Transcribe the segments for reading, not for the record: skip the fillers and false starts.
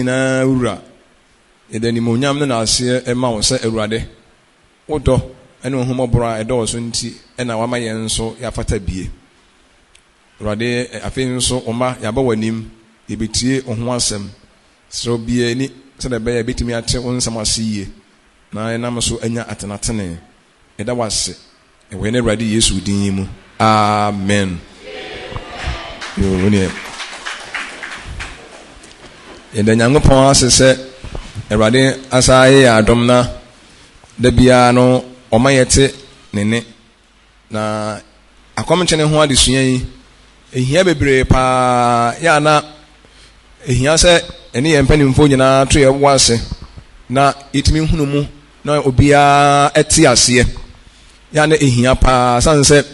Nyinaa Wura, yɛde animuonyam ne naaseɛ ma wo sɛ Awurade, wo dɔ ne wo ahummɔborɔ a ɛdɔɔso nti na woama yɛn nso yɛafata bie. Awurade, afei nso wo mma yɛaba w'anim, yɛbɛtie wo ho asɛm. Srɛ wo bue ani sɛdeɛ ɛbɛyɛ a yɛbɛtumi ate wo nsɛm ase yie na yɛnam so anya atenatene. Yɛda wo ase wɔ yɛn Awurade Yesu din mu. Amen. Yoo, neɛ. Yɛda Nyankopɔn ase sɛ Awurade asa ayɛ yɛn adom na da biara no ɔma yɛte ne nne. Na akɔmkyene ho adesua yi, ehia bebree paa. Yɛ a na ehia sɛ ɛne yɛn mpanimfoɔ nyinaa to yɛn bo ase na yɛtumi hunu mu na obiara te aseɛ. Yɛ a na ehia paa sane sɛ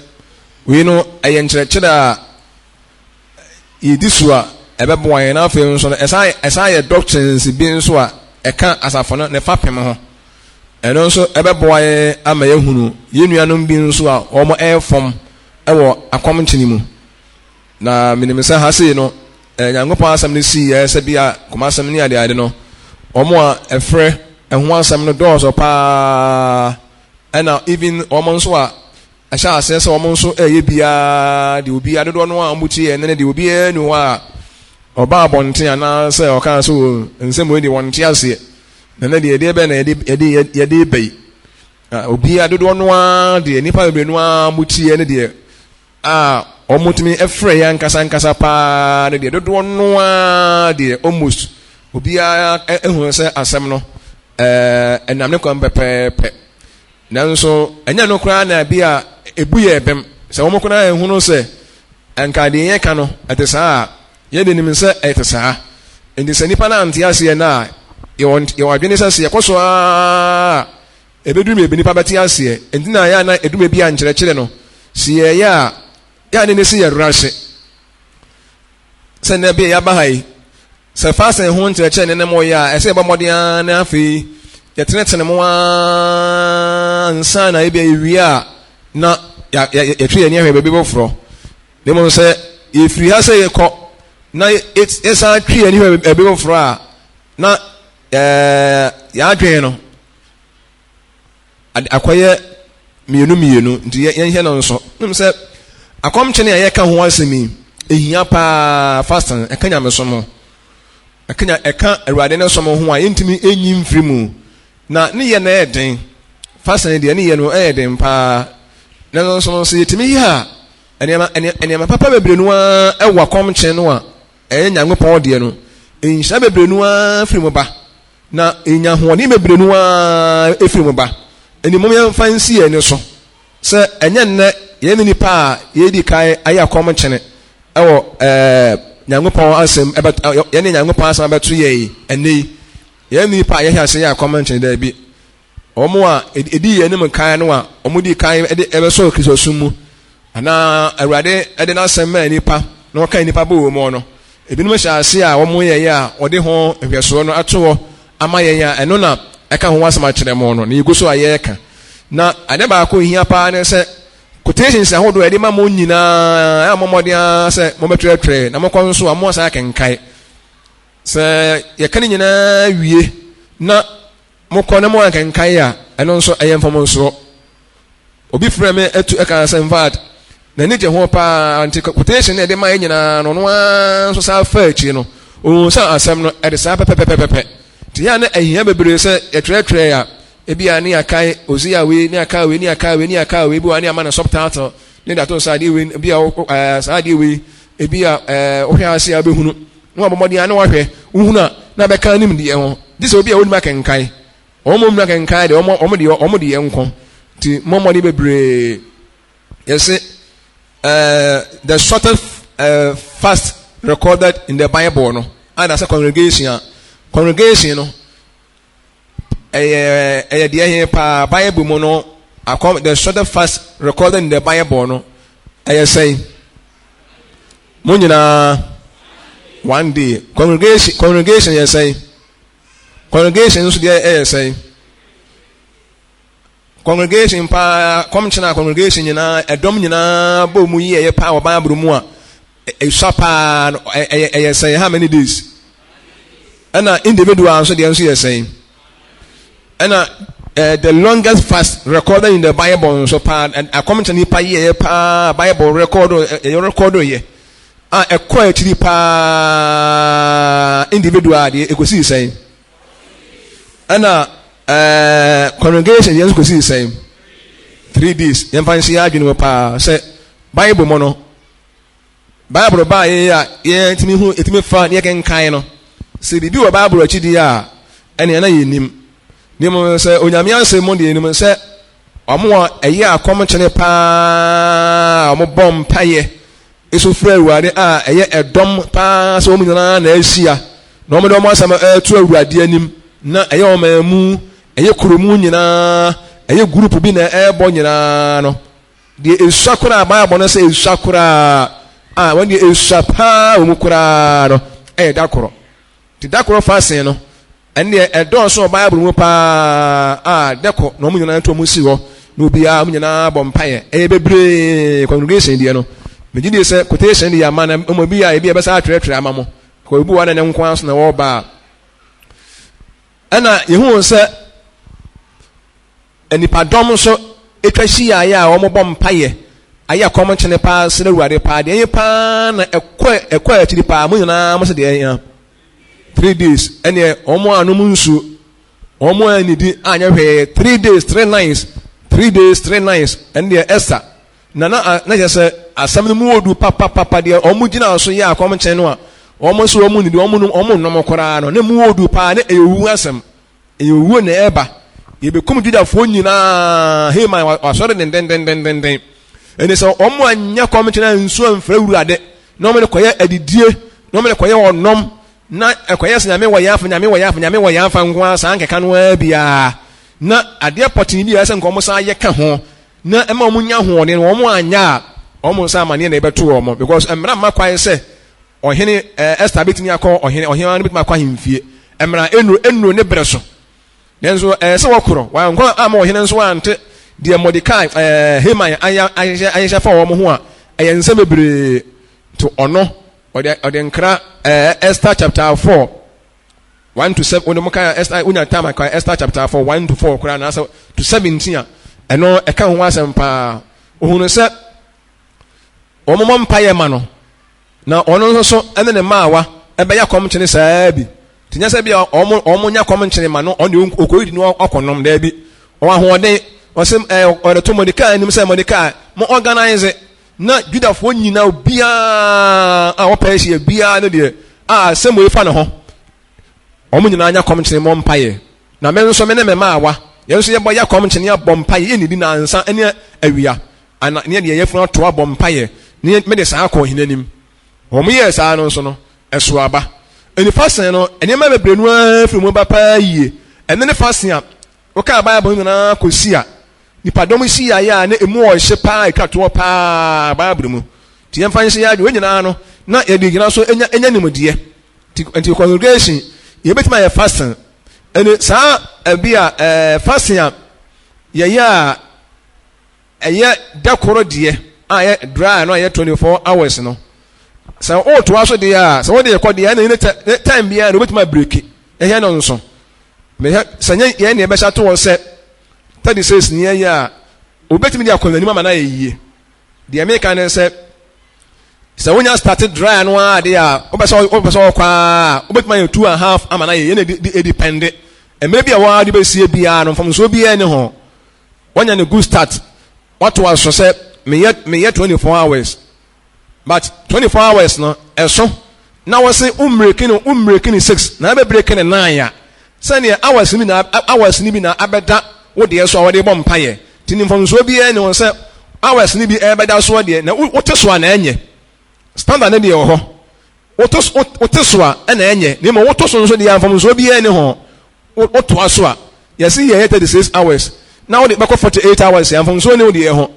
wei no ɛyɛ nkyerɛkyerɛ a yɛdi so a ɛbɛboa yɛn na afei nso no ɛsan ɛsan yɛ doctrines bi nso a ɛka asafo no ne fapem ho. Ɛno nso ɛbɛboa yɛn ama yɛahunu yɛn nuanom bi nso a wɔn ɛrefɔm wɔ akɔmkyene mu. Na menim sɛ ha sei no, eh, Nyankopɔn asɛm no sii yɛ sɛ bi a kɔmasɛm ne adeade no, wɔn a ɛfrɛ ɛho asɛm no dɔɔso paa, ɛna even wɔn nso a ɛhyɛ aseɛ sɛ wɔn nso ɛyɛ biara deɛ obiara dodoɔ no a wɔn tie ɛne ne deɛ obiara ni hɔ a ɔba abɔnten anaasɛ ɔkaa sɛ o nsɛm wei deɛ wɔn te aseɛ na ne deɛ ɛdeɛ bɛn na yɛde yɛde yɛde ba yi obiara dodoɔ no ara deɛ nipa bebree no ara mo tie ne deɛ a wɔtumi frɛ yɛn ankasa ankasa paa no deɛ dodoɔ no ara deɛ almost obiara ehunu sɛ asɛm no ɛnam ne kwan pɛpɛɛpɛ. Nanso ɛnyɛ no koraa na bi a ebu yɛ bɛm sɛ wɔn koraa ehunu sɛ nka deɛ yɛka no ɛte saa a yɛde nim sɛ ɛte saa. Nti sɛ nipa no ante aseɛ no a yɛwɔ yɛwɔ adwene sɛ sɛ yɛkɔ so ara Ɛbɛduru baabi nnipa bɛte aseɛ. Ɛnti na yɛ a na ɛduru baabi a nkyerɛkyerɛ no, sɛ yɛyɛ a, yɛ a ne ne se yɛ werɛ Sɛ nnɛ bi a yɛaba ha yi, sɛ fasting ho nkyerɛkyerɛ ne ne mo yɛ a, ɛsɛ yɛbɔ mmɔden ara na afei yɛtenetene mo ara nsa na ebi a yɛwie a na yɛtwe yɛn ani ahwɛ baabi foforɔ. Na mmom sɛ yɛfiri ha sɛ yɛkɔ na yɛsan twe yɛn ani hwɛ baabi foforɔ a, na yɛn adwene no akɔyɛ mmienu mmienu nti yɛnhwɛ no nso nim sɛ akɔmkyene a yɛka ho asɛm yi ehia paa fasting ɛka nyamesom ho ɛka nya ɛka awurade ne som ho a yɛntumi enyi mfiri mu na ne yɛ na ɛyɛ den fasting deɛ ne yɛ no ɛyɛ den paa na nso no sɛ yɛtumi yɛ a nneɛma nneɛma papa bebree no ara ɛwɔ akɔmkyene no a ɛyɛ nyankopɔn deɛ no nhyira bebree no ara firi mu ba. Na enya ahoɔden bebree no ara firi mu ba. Ɛnti mom yɛmfa nsi yɛn ani so sɛ ɛnyɛ nnɛ yɛn ne nnipa a yɛredi kan ayɛ akɔmkyene wɔ ɛɛ Nyankopɔn asɛm ɛbɛ yɛne Nyankopɔn asɛm abɛto yɛn yi ɛnnɛ yi. Yɛn ne nnipa a yɛhyɛ ase yɛ akɔmkyene daabi. Wɔn a ɛdii yɛn anim kan no a wɔdii kan de ɛbɛsɔɔ Kristosom mu anaa Awurade de n'asɛm maa nnipa na wɔka nnipa bɔɔ mu no, ebinom hyɛ ase a wɔyɛeɛ a wɔde ho nhwɛsoɔ no ato hɔ ama yɛn a ɛno na ɛka ho asɛm akyerɛ mo no na yɛgu so a yɛreka. Na ade baako hia paa ne sɛ quotations ahodoɔ a yɛde ma mo nyinaa a mo mmɔden ara sɛ mobɛtwerɛtwerɛ na mokɔ nso a mo asan akenkae. Sɛ yɛka ne nyinaa wie na Mokɔ na moankenkan a, ɛno nso ɛyɛ mfomsoɔ. Obi frɛɛ me atu ɛkaa sɛ infact n'ani gye ho paa nti quotation na ɛde ma yɛ nyinaa no ɔno ara nso saa fa akyire no ohun sɛ asɛm no ɛde saa pɛpɛpɛpɛpɛ nti yɛ a na ɛhia bebree sɛ yɛtwerɛtwerɛ a ebi a ne yɛakae Hosea wei ne yɛakae wei ne yɛakae wei ne yɛakae wei bi wɔ ne ama no subtitle ne de ato saa adeɛ wei ebi a ɛɛ saa adeɛ wei ebi a ɛɛ wohwɛ ase a wobɛhunu na wabɔ mmɔden a na wahwɛ wohunu a na bɛka anim deɛ ho gye sɛ obi a wɔnim akenkan wɔn mu akenkan deɛ wɔn wɔn deɛ wɔn deɛ nko nti mo mmɔden bebree yɛse ɛɛ the shortest ɛɛ fast recorded in the bible no a na sɛ congregation a congregation no ɛyɛ ɛyɛ deɛ he paa bible mu no akɔm the shortest fast recorded in the bible no ɛyɛ sɛn. Mo nyinaa one day. Congregation congregation yɛ sɛn? Congregation nso deɛ ɛyɛ sɛn? Congregation paa kɔmkyena congregation nyinaa ɛdɔm nyinaa bɔ mu yi ɛyɛ paa wɔ Bible mu a ɛsua paa no ɛyɛ ɛyɛ sɛn? How many days? Ɛna individual nso deɛ nso yɛ sɛn? Ɛna the longest fast recorded in the Bible nso paa, akɔmkyɛ nipa yɛyɛ paa, Bible record ɛyɛ record yɛ a ɛkɔ akyiri paa, individual deɛ ɛkɔsii sɛn? Ɛna congregation deɛ nso kɔsii sɛn? 3 days. Yɛmfa nhyɛ yɛ adwene mu paa sɛ Bible mu no, Bible baa yɛ a yɛntumi hu, ɛtumi fa ne yɛkenkan no sɛ biribi wɔ Bible akyi deɛ a, ɛne ɛna yɛnim. Ne mu sɛ Onyame asɛm mu deɛ, nim sɛ ɔmo a ɛyɛ akɔmkyene paa, ɔmo bɔ mpayɛ eso frɛ Awurade a ɛyɛ ɛdɔm paa sɛ wɔn nyinaa na ahyia na wɔn de wɔn asɛm ɛreto Awurade anim, na ɛyɛ ɔman mu, ɛyɛ kuromu nyinaa, ɛyɛ group bi na ɛrebɔ nyinaa no deɛ, esua koraa Bible no sɛ esua koraa a wɔn deɛ esua paa wɔ mu koraa no ɛyɛ da korɔ. Te da korɔ fasting no, ɛne deɛ ɛdɔɔso wɔ Bible mu paa a dɛkɔ na wɔn nyinaa to wɔn si hɔ na obiara wɔn nyinaa bɔ mpaeɛ, ɛyɛ bebree. Congregation deɛ no, megye die sɛ quotation deɛ ama na wɔn bi a ebi a ɛbɛsa atwerɛtwerɛ ama mo kɔ ebi wɔ na ne nko ara so na wɔreba a, ɛna yehu sɛ nipadɔm nso atwa hyiaeɛ a wɔbɔ mpaeɛ ayɛ kɔm paa srɛ Awurade paa deɛ, ɛyɛ paa na ɛkɔ akyiri paa. Mo nyinaa mo sɛ deɛ ɛyɛ 3 days. Ɛneɛ wɔn anom nsuo, wɔn anidi anyɛ hwee, 3 days 3 nights, 3 days 3 nights. Ɛne deɛ Esther na kyerɛ sɛ asɛm no mu wɔ du papapapa. Deɛ wɔn gyina so yɛ akɔmkyɛn no a, wɔn nso wɔn nidi, wɔn nom koraa no, ne mu wɔ du paa, ne ɛyɛ owu asɛm, ɛyɛ owuo na ɛreba, yɛbɛkum Judafoɔ nyinaa. Haman wasɔre dendendendenden. Ɛne sɛ wɔn anya kɔmkyɛn a nsuo amfrɛ Awurade na wɔn de kɔyɛ adidie na wɔn de kɔyɛ ɔnom na ɛkɔyɛ sɛ Nyame wɔ yɛn afa, Nyame wɔ yɛn afa, Nyame wɔ yɛn afa nko ara, saa nkeka no ara biara na adeɛ pɔtee bi a ɛsɛ nka wɔn san yɛ ka ho na ɛma wɔn nya ahoɔden no, wɔn anya a, wɔn nsa amaneɛ na ɛbɛto wɔn, because mmara mma kwan sɛ ɔhene Esther bɛtumi akɔ ɔhene, ɔhene no bɛtumi akɔ ahemfie. Mmara enuro ne brɛ so, nanso sɛ wɔkorɔ wɔankɔ ama ɔhene nso ante deɛ Mordecai Haman ayɛ ahyehyɛ fa wɔn ho a, ɛyɛ nsɛm bebree to ɔno ɔde nkra. Esther chapter 4 1 to 7, wɔn mo kan Esther, wonya time aka Esther chapter 4 1 to 4 koraa na asɛ to 17 a, ɛno ɛka ho asɛm paa. Ohunu sɛ wɔn mo mpaeɛ ma no na ɔno nso so ɛne ne mmaawa ɛbɛyɛ kɔmkyene saa bi te nyɛ sɛ bi a wɔn nya kɔmkyene ma no, ɔne okoyi no ɔkɔnom daabi. Ɔwɔ ahoɔden, ɔsɛ ɔde to Mordecai anim sɛ Mordecai mo organize na Judafoɔ nyinaa, obiara a wɔpɛ ahyia biara no deɛ a sɛ mo efa ne ho, wɔn nyinaa nya kɔmkyene mɔ mpaeɛ, na me nso me ne me mmaawa yɛn nso yɛbɔ yɛ kɔmkyene abɔ mpaeɛ, yɛn nidi nansa ne awia ana ne deɛ yɛfunu ato abɔ mpaeɛ ne me de saa akɔ ɔhene anim. Wɔn yɛɛ saa no nso no, ɛso aba. Nifa sɛn no, nneɛma bebree no ara firi mu ba paa yie. Ɛne ne fa se a wɔkaa Bible nyinaa kɔsi a nipadɔm si ayɛ a ne emu ɔhye paa atwa toɔ paa Bible mu. Nti yɛmfa nhyɛ yɛ adwene wɔn nyinaa no na yɛde gyina so enya nimdeɛ. Nti congregation yɛbɛtumi ayɛ fasting. Ɛne saa ɛbi a fasting a yɛyɛ a ɛyɛ da koro deɛ a ɛyɛ dry no a ɛyɛ 24 hours no, sɛ ɔɔtoa so deɛ a, sɛ wɔde ɛkɔ deɛ, ɛna ne time biara na obɛtumi abreak. Ɛyɛ no nso mehɛ sɛ nyɛ yɛn ne ɛbɛhyɛ ato hɔ sɛ 36 ne yɛyɛ a, obɛtumi de akɔ n'anim ama no ayɛ yie. Deɛ meka ne sɛ sɛ wonya start dry no ara deɛ a, wobɛ sɛ ɔkɔ a, wobɛtumi ayɛ 2½ ama no ayɛ yie. Na ɛdepend mmerɛ bi a wɔn de bɛsie biara no, mfomsoɔ biara ne ho. Wɔnya ne good start, wato aso sɛ meyɛ 24 hours, but 24 hours no ɛso na wɔsi wommiriki no, wommiriki ne 6 na abɛbreak ne 9 a, sɛdeɛ hours ni bi na abɛda wo deɛ so a wɔde bɔ mpayɛ. Ti ne mfomsoɔ biara ne wɔn sɛ hours ni bi ɛbɛda soɔ deɛ na wote so a na ɛnyɛ standard ne deɛ wɔ hɔ. Wote so a ɛna ɛnyɛ na mmom woto so nso deɛ, mfomsoɔ biara ne ho. Wotoa so a, yɛsi yɛyɛ 36 hours na wode bɛkɔ 48 hours yɛ, mfomsoɔ ne wo deɛ ho.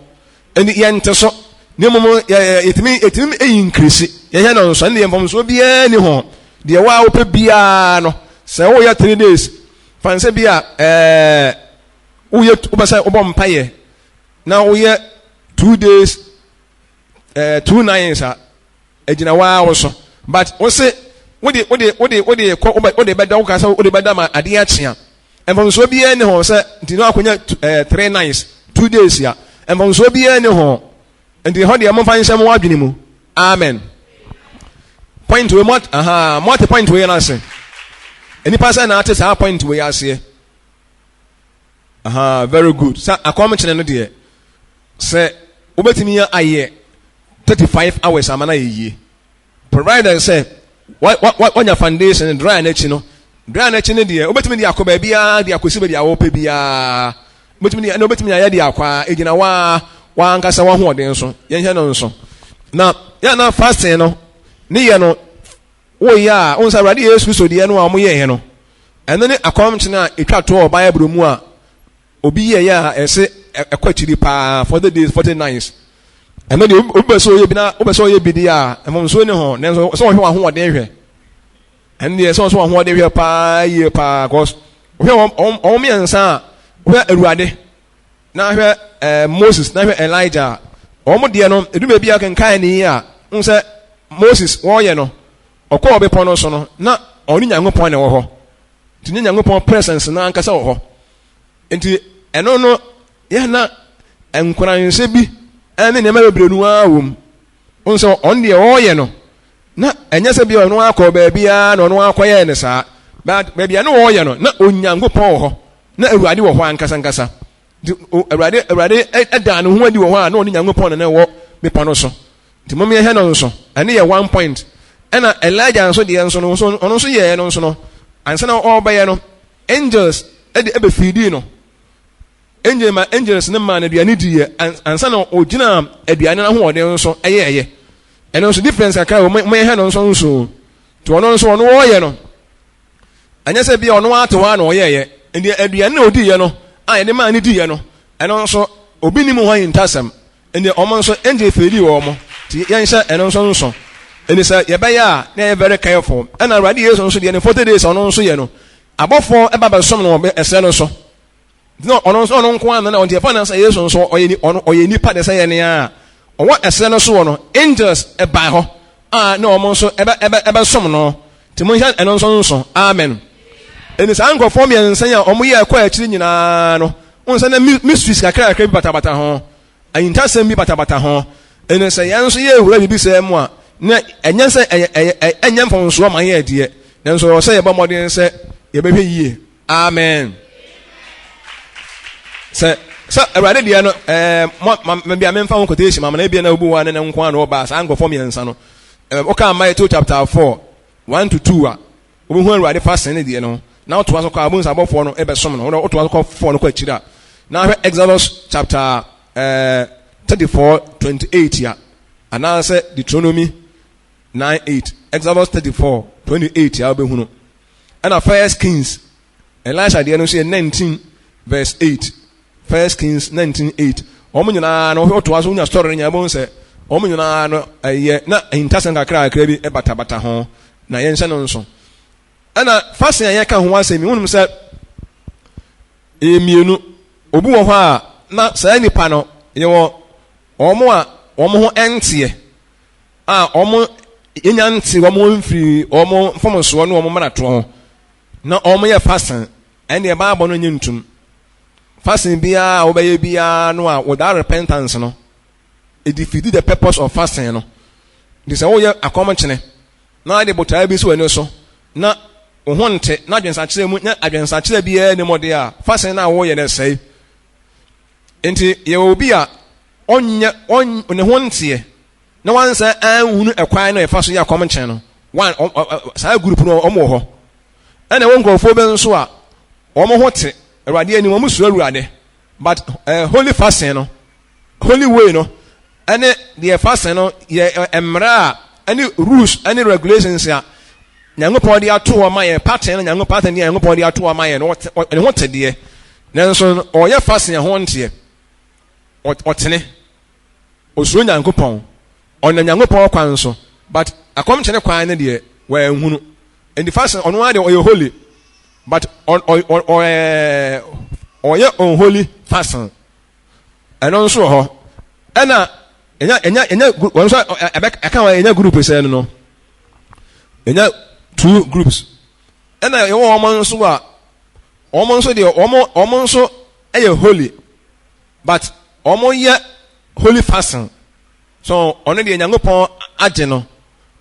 Ɛni yɛnte so na mmom yɛtumi ɛyi increase yɛhwɛ no nso, ɛne deɛ mfomsoɔ biara ni ho. Deɛ waa wopɛ biara no, sɛ woyɛ 3 days fansɛ bi a woyɛ, wopɛ sɛ wobɔ mpayɛ na woyɛ 2 days 2 nights a, egyina waa wo so. But wose Wode wode wode wode kɔ wobɛ wode bɛda woka sɛ wode bɛda ma adeɛ akye a, mfomsoɔ biara nni ho sɛ nti na akɔnya 3 nights, 2 days a, mfomsoɔ biara nni ho. Nti hɔ deɛ, momfa nhyɛ mo adwene mu. Amen. Point wei mo aha, mo ate point wei no ase? Nipa sɛ na ate saa point wei aseɛ? Aha, very good. Sɛ akɔmkyene no deɛ, sɛ wobɛtumi ayɛ 35 hours ama no ayɛ yie, provided sɛ wanya foundation dry n'akyi no. Dry n'akyi no deɛ, wobɛtumi de akɔ baabiara, de akɔsi baabi a wɔpɛ biara. Wobɛtumi de ɛna wobɛtumi ayɛ de akɔ a egyina waa wankasa wahoɔden so. Yɛnhwɛ no nso na yɛn na fasting no ne yɛ no woyɛ a, wɔn sɛ Awurade Yesu Kristo deɛ no a wɔyɛɛ no, ɛno ne akɔmkyene a etwa toɔ Bible mu a obi yɛ yɛ a ɛsɛ ɛkɔ akyiri paa, 40 days 40 nights. Ɛno deɛ, obi bɛ sɛ ɔyɛ bi na wobɛ sɛ ɔyɛ bi deɛ a, mfomsoɔ ni ho, nanso sɛ wɔhwɛ wɔn ahoɔden hwɛ. Ɛno deɛ, sɛ wɔsɛ wɔn ahoɔden hwɛ paa yie paa, cause wɔhwɛ wɔn mmiɛnsa a, wɔhwɛ Awurade na hwɛ Moses na hwɛ Elijah a, wɔn deɛ no edu baabi a kenkan ne yi a, n sɛ Moses wɔreyɛ no, ɔkɔɔ bepɔ no so no na ɔne Nyankopɔn na ɛwɔ hɔ, nti ne Nyankopɔn presence na ankasa wɔ hɔ. Nti ɛno no yɛ na nkoranhyɛ bi ɛne nneɛma bebree no ara wɔ mu. N sɛ ɔno deɛ ɔreyɛ no na ɛnyɛ sɛ bia ɔno akɔ baabiara na ɔno akɔyɛ ne saa, but baabi a ne wɔreyɛ no na Onyankopɔn wɔ hɔ, na Awurade wɔ hɔ ankasa ankasa. Nti Awurade ɛda ne ho adi wɔ hɔ a na ɔne Nyankopɔn na ɛwɔ bepɔ no so. Nti mo yɛhwɛ no nso, ɛne yɛ one point. Ɛna Elijah nso deɛ nso no nso, ɔno nso yɛɛ no nso no, ansa na ɔrebɛyɛ no, angels ɛde ɛbɛfiidi no. Angel ma angels ne maa no aduane diiɛ ansa na ɔgyina aduane no ahoɔden nso ɛyɛɛyɛ. Ɛno nso difference kakra wɔ mo. Yɛhwɛ no nso, nti ɔno nso ɔno wɔreyɛ no, ɛnyɛ sɛ bia ɔno ate hɔ a na ɔyɛɛyɛ. Nti aduane na ɔdiiɛ no a yɛde maa no diiɛ no, ɛno nso obi nim ho ahintasɛm. Nti ɔmo nso angel feedi wɔ ɔmo. Nti yɛnhyɛ ɛno nso. Nti sɛ yɛbɛyɛ a, na yɛyɛ very careful. Ɛna Awurade Yesu nso deɛ, ne 40 days ɔno nso yɛ no, abɔfoɔ ɛba bɛsom no wɔ ɛsrɛ no so. Nti na ɔno nso ɔno nko ara na ɔnti ɛfa na sɛ Yesu nso ɔyɛ ɔno ɔyɛ nipa de sɛ yɛ nea ɔwɔ ɛsrɛ no so wɔ no, angels ɛbaa hɔ a na ɔmo nso ɛbɛsom no. Nti mo nhyɛ ɛno nso. Amen. Ɛni saa nkurɔfoɔ mmiɛnsa yi a ɔmo yɛ ɛkɔ akyiri nyinaa no, wɔn nsa na mysteries kakra kakra bi batabata ho, ahintasɛm bi batabata ho. Ɛni sɛ yɛn nso yɛ ewura biribi sɛ mu a, na ɛnyɛ sɛ ɛyɛ ɛnyɛ mfomsoɔ ma yɛ deɛ, nanso ɛwɔ sɛ yɛbɔ mmɔden sɛ yɛbɛhwɛ yie. Amen. Sɛ Awurade deɛ no, mo ma bia memfa ho quotation ma na ebia na obi wɔ ne ne nko ano ɔbaa saa nkurɔfoɔ mmiɛnsa no, ɔka Matthew chapter 4:1 to 2 a, wobɛhu Awurade fa sɛn ne deɛ no na wotoa so kɔ a, wobɛhu sɛ abɔfoɔ no ɛbɛsom no. Wotoa so kɔ four no kɔ akyiri a, na ahwɛ Exodus chapter 34:28 a, anaasɛ Deuteronomy 9:8. Exodus 34:28 a, wobɛhu no. Ɛna First Kings, Elisha deɛ no nso yɛ 19 verse 8. First Kings 19:8. Wɔn nyinaa no, wotoa so wonya story no nyinaa, wobɛhu sɛ wɔn nyinaa no ɛyɛ na ahintasɛm kakra kakra bi ɛbatabata ho, na yɛnhyɛ no nso. Ɛna fasting a yɛka ho asɛm yi, wonim sɛ ɛyɛ mmienu. Obi wɔ hɔ a na saa nipa no, yɛwɔ wɔn a wɔn ho ɛnteɛ a wɔn yɛnya nte wɔn mfiri wɔn mfomsoɔ ne wɔn mmaratoɔ ho na wɔn yɛ fasting, ɛnneɛ baabɔ no nye ntum. Fasting biara a wɔbɛyɛ biara no a without repentance no, it defeat the purpose of fasting no. Nti sɛ woyɛ akɔmkyene na ade botae bi si w'ani so na wo ho nte na adwensakyerɛ mu na adwensakyerɛ biara ni mɔde a, fasting no a wɔyɛ no sɛe. Nti yɛwɔ obi a ɔnyɛ ɔn ne ho nteɛ na wansa anhunu ɛkwan no ɛfa so yɛ akɔmkyene no one, saa group no wɔn wɔ hɔ. Ɛna ɛwɔ nkurɔfoɔ bi nso a wɔn ho te Awurade anim, wɔn suro Awurade, but holy fasting no, holy way no, ɛne deɛ fasting no yɛ mmerɛ a ɛne rules ɛne regulations a Nyankopɔn de ato hɔ ma yɛn, pattern no, Nyankopɔn pattern deɛ Nyankopɔn de ato hɔ ma yɛn no, ne ho te deɛ, nanso ɔyɛ fasting a ho nteɛ. Ɔtene, osuro Nyankopɔn, ɔnam Nyankopɔn kwan so, but akɔmkyene kwan no deɛ wɔanhunu. Nti fasting ɔno ara deɛ ɔyɛ holy, but ɔyɛ unholy fasting. Ɛno nso wɔ hɔ. Ɛna ɛnya wɔn nso ɛbɛ ɛka wɔn ɛnya group sɛ no ɛnya. Two groups. Ɛna yɛwɔ wɔn nso a wɔn nso deɛ wɔn nso yɛ holy but wɔn yɛ holy fasting. So ɔno deɛ Nyankopɔn agye no,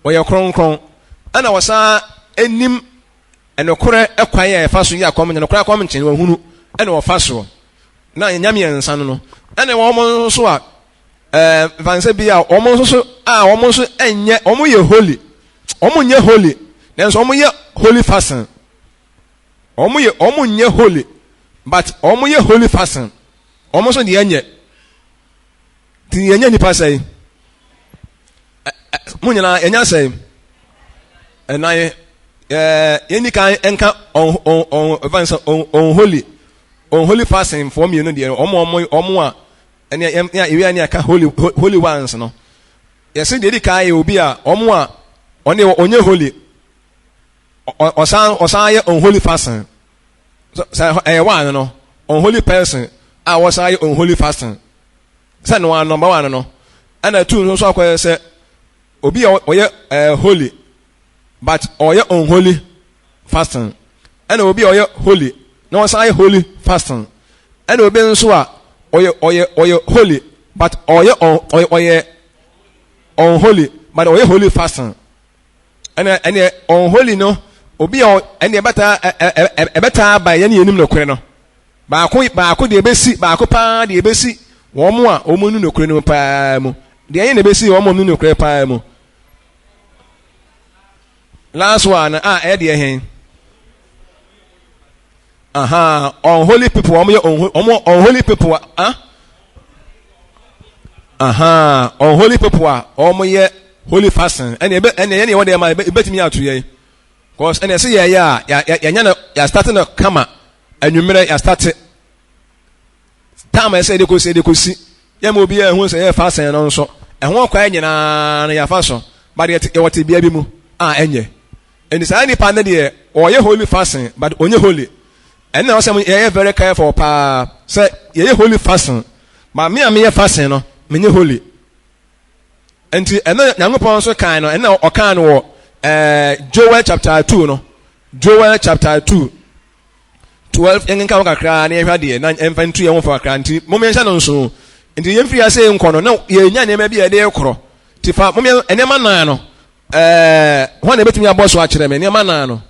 ɔyɛ kronkron. Ɛna wɔsan anim ɛnokorɛ kwan a yɛfa so yɛ akɔm, nokorɛ akɔm nkyɛn wɔhunu ɛna wɔfa soɔ. Na yɛnya mmiɛnsa no no. Ɛna wɔn nso a ɛɛ mfansɛ bi a wɔn nso so a wɔn nso nyɛ, wɔn yɛ holy, wɔn nyɛ holy, nanso wɔn yɛ holy fasting. Wɔn yɛ, wɔn nyɛ holy but wɔn yɛ holy fasting. Wɔn nso deɛ nyɛ. Ti yɛnyɛ nipa sɛn? Mo nyinaa yɛnyɛ sɛn? Ɛnan ɛɛ yɛnni kan nka ɔn ɔn ɔn ɛfɛn sɛ ɔn unholy unholy fasting foɔ mmienu deɛ wɔn wɔn wɔn a ɛne yɛn yɛn yɛn aka holy holy ones no. Yɛsi deɛ edi kan yɛ obi a wɔn a ɔne ɔnyɛ holy, ɔsan yɛ unholy fasting. Sɛ ɛyɛ one no, unholy person a wɔsan yɛ unholy fasting sɛ no number one no. Ɛna two nso akɔyɛ sɛ obi a ɔyɛ holy but ɔyɛ unholy fasting. Ɛna obi a ɔyɛ holy na ɔsan yɛ holy fasting. Ɛna obi nso a ɔyɛ holy but ɔyɛ ɔyɛ ɔyɛ unholy but ɔyɛ holy fasting. Ɛna unholy no, obi a ɛna ɛbɛta ɛ ɛbɛta aba yɛn yɛn nim nokorɛ no, baako baako deɛ ebesi baako paa deɛ ebesi wɔn a wɔn nu nokorɛ no paa mu deɛ ɛyɛ na ebesi wɔn a wɔn nu nokorɛ paa mu. Last one a ɛyɛ deɛ hɛn aha, unholy people, wɔn yɛ wɔn unholy people a, aha, unholy people a wɔn yɛ holy fasting. Ɛna ebe ɛna yɛn yɛ wɔ deɛ ma ebetumi ato yɛn cause ɛna ɛsɛ yɛ yɛ a yɛ yɛnya no, yɛ start no kama anwummerɛ, yɛ start time ɛsɛ yɛde kɔsi yɛ ma obi yɛ ɛho sɛ yɛ fasting no nso ɛho kwan nyinaa no yɛafa so, but yɛwɔ te bea bi mu a ɛnyɛ. Ɛnti saa nipa no deɛ, ɔyɛ holy fasting but ɔnyɛ holy. Ɛnna ɔsɛ yɛyɛ very careful paa sɛ yɛyɛ holy fasting, ma me a meyɛ fasting no, menyɛ holy. Nti ɛno Nyankopɔn nso kan no, ɛnna ɔkan no wɔ Joel chapter 2 no, Joel chapter 2:12. Yɛn nka ho kakra na yɛhwɛ adeɛ na ɛmfa ntu yɛn ho fa kakra. Nti mo yɛnhyɛ no nso. Nti yɛn firi ase nkɔ no na yɛnya nneɛma bi a yɛde korɔ ti fa mo yɛn nneɛma nan no hɔn na ebɛtumi abɔ so akyerɛ me nneɛma nan no.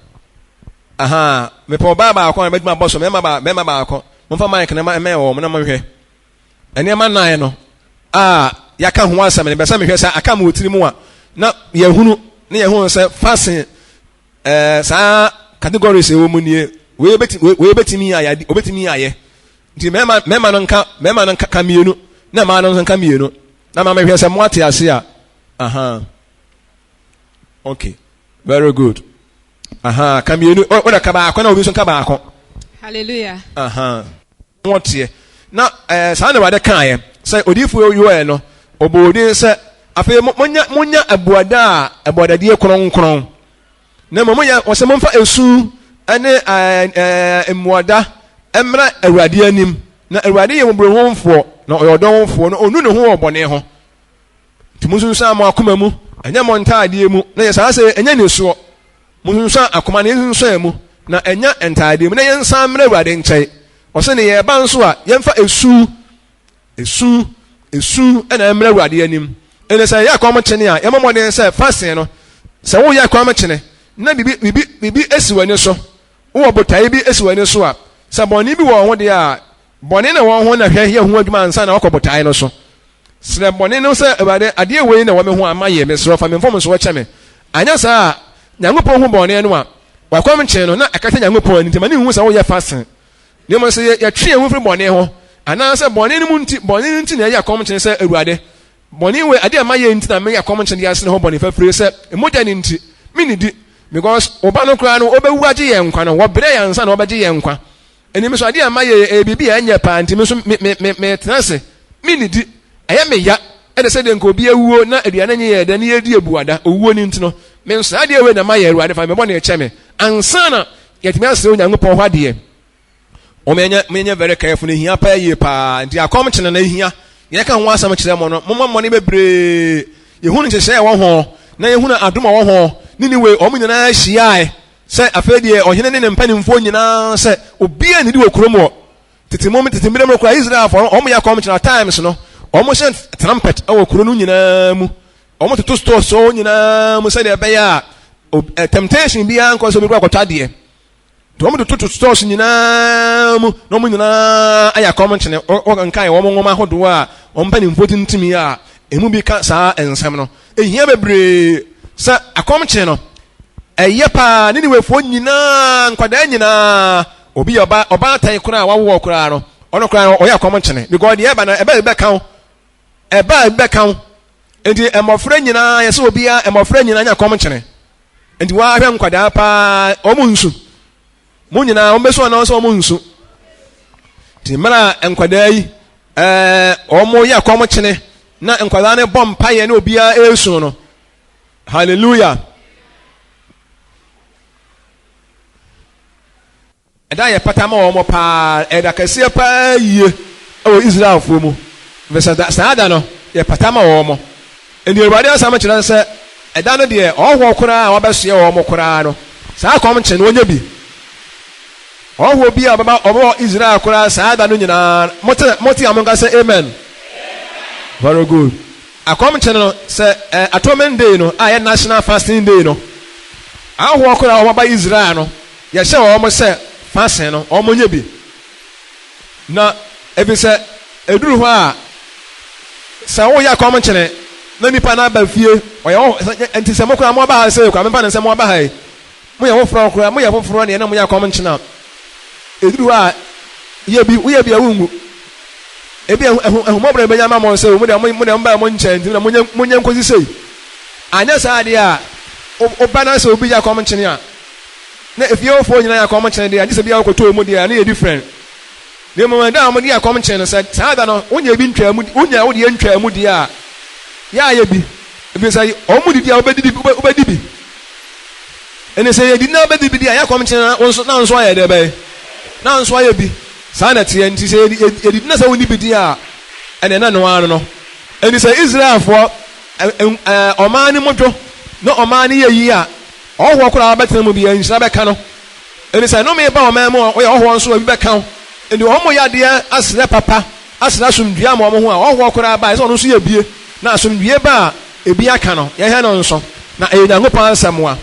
Aha, mepɛ ɔbaa baako a ebɛtumi abɔ so, mɛma baako. Momfa mic na mɛmɛ wɔ mo na mohwɛ nneɛma nan no a yɛaka ho asɛm no. Bɛsɛ mehwɛ sɛ aka mo wɔ tiri mu a na yɛhunu na yɛhunu sɛ fasting saa categories ɛwɔ mu nie. Wei bɛtumi ayɛ, obɛtumi ayɛ. Nti mɛma no nka ka mmienu na mmaa no nso nka mmienu na ma mehwɛ sɛ mo ate ase a. Aha, okay, very good. Aha, ka mmienu o da ka baako na obi nso nka baako. Hallelujah. Aha, wɔteɛ na saa na Awurade kaeɛ sɛ odiyifoɔ Yoel no ɔbɔ odin sɛ afei monya abuada a abuadadie kronkron na mmom monya wɔsɛ momfa esu ne ɛɛ ɛɛ mmuada mmra Awurade anim, na Awurade yɛ mmɔborɔhunufoɔ na ɔyɛ ɔdɔnfoɔ na ɔnu ne ho wɔ bɔne ho. Nti monsunsuan mo akoma mu, ɛnyɛ mo ntaadeɛ mu, na yɛ saa sɛ ɛnyɛ nisuo. Monsunsuan akoma na yɛnsunsuan mu na ɛnyɛ ntaadeɛ mu na yɛnsan mmerɛ Awurade nkyɛn. Ɔsɛ ne yɛba nso a yɛmfa esu ɛna mmerɛ Awurade anim. Ɛnna sɛ yɛ akɔm kyene a, yɛmɔ mmɔden sɛ fasting no, sɛ woyɛ akɔm kyene na bibi esi w'ani so, wowɔ botae bi esi w'ani so a, sɛ bɔnne bi wɔ ho deɛ a, bɔnne na wɔn ho na hwɛ yɛ ho adwuma ansa na wakɔ botae no so. Srɛ bɔnne no sɛ, "Awurade, adeɛ wei na wɔ me ho ama yɛ, mesrɛ fa me mfom so wɔkyɛ me." Anyɛ saa a, Nyankopɔn hu bɔnne no a wakɔm kyɛn no na ɛkata Nyankopɔn ani nti ma ne hu sɛ woyɛ fasting. Na mmom sɛ yɛtwe yɛn ho firi bɔnne ho anaasɛ bɔnne no mu nti, bɔnne no nti na ɛyɛ akɔm kyɛn sɛ, "Awurade, bɔnne wei adeɛ a ma yɛ nti na meyɛ akɔm kyɛn de ase ne ho bɔnne fafiri sɛ mogya ne nti menidi," because ɔba no koraa no ɔbɛwu agye yɛn nkwa no, wɔbrɛ yɛn ansa na ɔbɛgye yɛn nkwa. Ɛnim so adeɛ a ma yɛ ɛyɛ biribi a ɛnyɛ paa nti me nso me me me metena ase menidi, ɛyɛ me ya. Ɛna sɛ deɛ nka obi awuo na aduane nye yɛ dɛ ne yɛdi abuada owuo no nti no, me nso saa adeɛ wei na ma yɛ, Awurade, fa me bɔne kyɛ me ansa na yɛtumi asrɛ Onyankopɔn hɔ adeɛ. Wɔnyɛ very careful na ehia paa yie paa. Nti akɔm kyene na ehia yɛka ho asɛm kyerɛ mo no, momma mmɔne bebree yɛhunu nhyehyɛe a ɛwɔ ho na yɛhunu adom a ɛwɔ ho. Niniwe, wɔn nyinaa hyiae sɛ afei deɛ ɔhene ne ne mpanimfoɔ nyinaa sɛ obiara nnidi wɔ kurom hɔ. Tete mu tete mmerɛ mu koraa Israelfoɔ no wɔn yɛ akɔmkyerɛ times no wɔn hyɛ trumpet wɔ kuro no nyinaa mu. Wɔn toto stores so nyinaa mu sɛdeɛ ɛbɛyɛ a temptation biara nkɔ sɛ obi kɔ akɔtɔ adeɛ. Nti wɔn de toto stores nyinaa mu na wɔn nyinaa ayɛ akɔmkyene. Wɔkenkan wɔn nwoma ahodoɔ a wɔn mpanimfoɔ tintim a emu bi ka saa nsɛm no. Ehia bebree sɛ akɔmkyene no ɛyɛ paa. Niniwefoɔ nyinaa, nkwadaa nyinaa, obi yɛ ɔba ɔbaatan koraa a wawoɔ koraa no, ɔno koraa no ɔyɛ akɔmkyene because deɛ ɛba no ɛba ebi bɛka wo, ɛba ebi bɛka wo. Nti mmɔfra nyinaa yɛsɛ obiara mmɔfra nyinaa nyɛ akɔmkyene. Nti woahwɛ nkwadaa paa wɔn nsu. Mo nyinaa wɔn bɛsu anaa sɛ wɔn nsu. Nti mmerɛ a nkwadaa yi ɛɛ wɔn yɛ kɔm kyene na nkwadaa no bɔ mpaeɛ na obiara ɛresu no. Hallelujah. Ɛda a yɛpata ma wɔn paa, ɛda kɛseɛ paa yie wɔ Israelfoɔ mu, ɛfiri sɛ saa da no, yɛpata ma wɔn. Enti Awurade asɛm kyerɛ sɛ, ɛda no deɛ, ɔhɔhoɔ koraa a wabɛsoɛ wɔn koraa no, saa kɔmkye no, ɔnyɛ bi. Ɔhɔhoɔ bi a ɔbɛba ɔbɛwɔ Israel koraa saa da no nyinaa, mote, mote a monka sɛ amen. Very good. Akɔmkye no, sɛ eh, Atonement Day no a ɛyɛ National Fasting Day no, ahɔhoɔ koraa a wɔaba Israel no, Yɛhyɛ wɔn sɛ fasen no wɔnyɛ bi, na efisɛ eduru hɔ a, sɛ woyɛ akɔmkyene na nipa no aba fie, ɔyɛ wo nti sɛ mo koraa moaba ha sei koraa, memfa no sɛ moaba ha yi, moyɛ foforɔ koraa, moyɛ foforɔ neɛ na moyɛ akɔmkyene a, eduru hɔ a, yɛ bi, woyɛ bi a wonwu. Ebi ahummɔborɔ bɛnya ama mo sɛ mo deɛ mo deɛ mobaa mo nkyɛn nti na monyɛ monyɛ nkosi sei. Anyɛ saa deɛ a, woba na sɛ obi yɛ akɔmkyene a, Na efie hɔ foɔ nyinaa yɛ akɔmkyene deɛ, agye sɛ bia wokɔtɔɔ mu deɛ a, ne yɛ different. Na mmom ɛda a wɔde yɛ akɔmkyene no, sɛ saa da no wonya bi ntwaa mu, wonya wo deɛ ntwaa mu deɛ a, yɛ a yɛ bi. Ɛfiri sɛ wɔn didi a wobɛdidi, wobɛdi bi. Ɛne sɛ yɛdidi na wobɛdi bi deɛ a, yɛ akɔmkyene na wo nso, na wo nso ayɛ deɛ bɛyɛ, na wo nso ayɛ bi. Saa na ɛteɛ. Nti sɛ yɛdidi na sɛ wonni bi deɛ a, ɛneɛ na ɛno ara no no. Ɛnti sɛ Israelfoɔ, ɔman no mu dwo na ɔman no yɛ yie a, Ɔhɔhoɔ koraa a ɔbɛtena mu biara, nhyira bɛka no. Enti sɛ nnome ba ɔman mu a, woyɛ ɔhɔhoɔ nso a, ebi bɛka wo. Enti wɔyɛ adeɛ asrɛ papa, asrɛ asomdwoeɛ ama wɔn ho a, ɔhɔhoɔ koraa ba a, ɛsɛ sɛ ɔno nso yɛ bie. Na asomdwoeɛ ba a, ebi aka no. Yɛhwɛ no nso, na ɛyɛ Onyankopɔn asɛm a.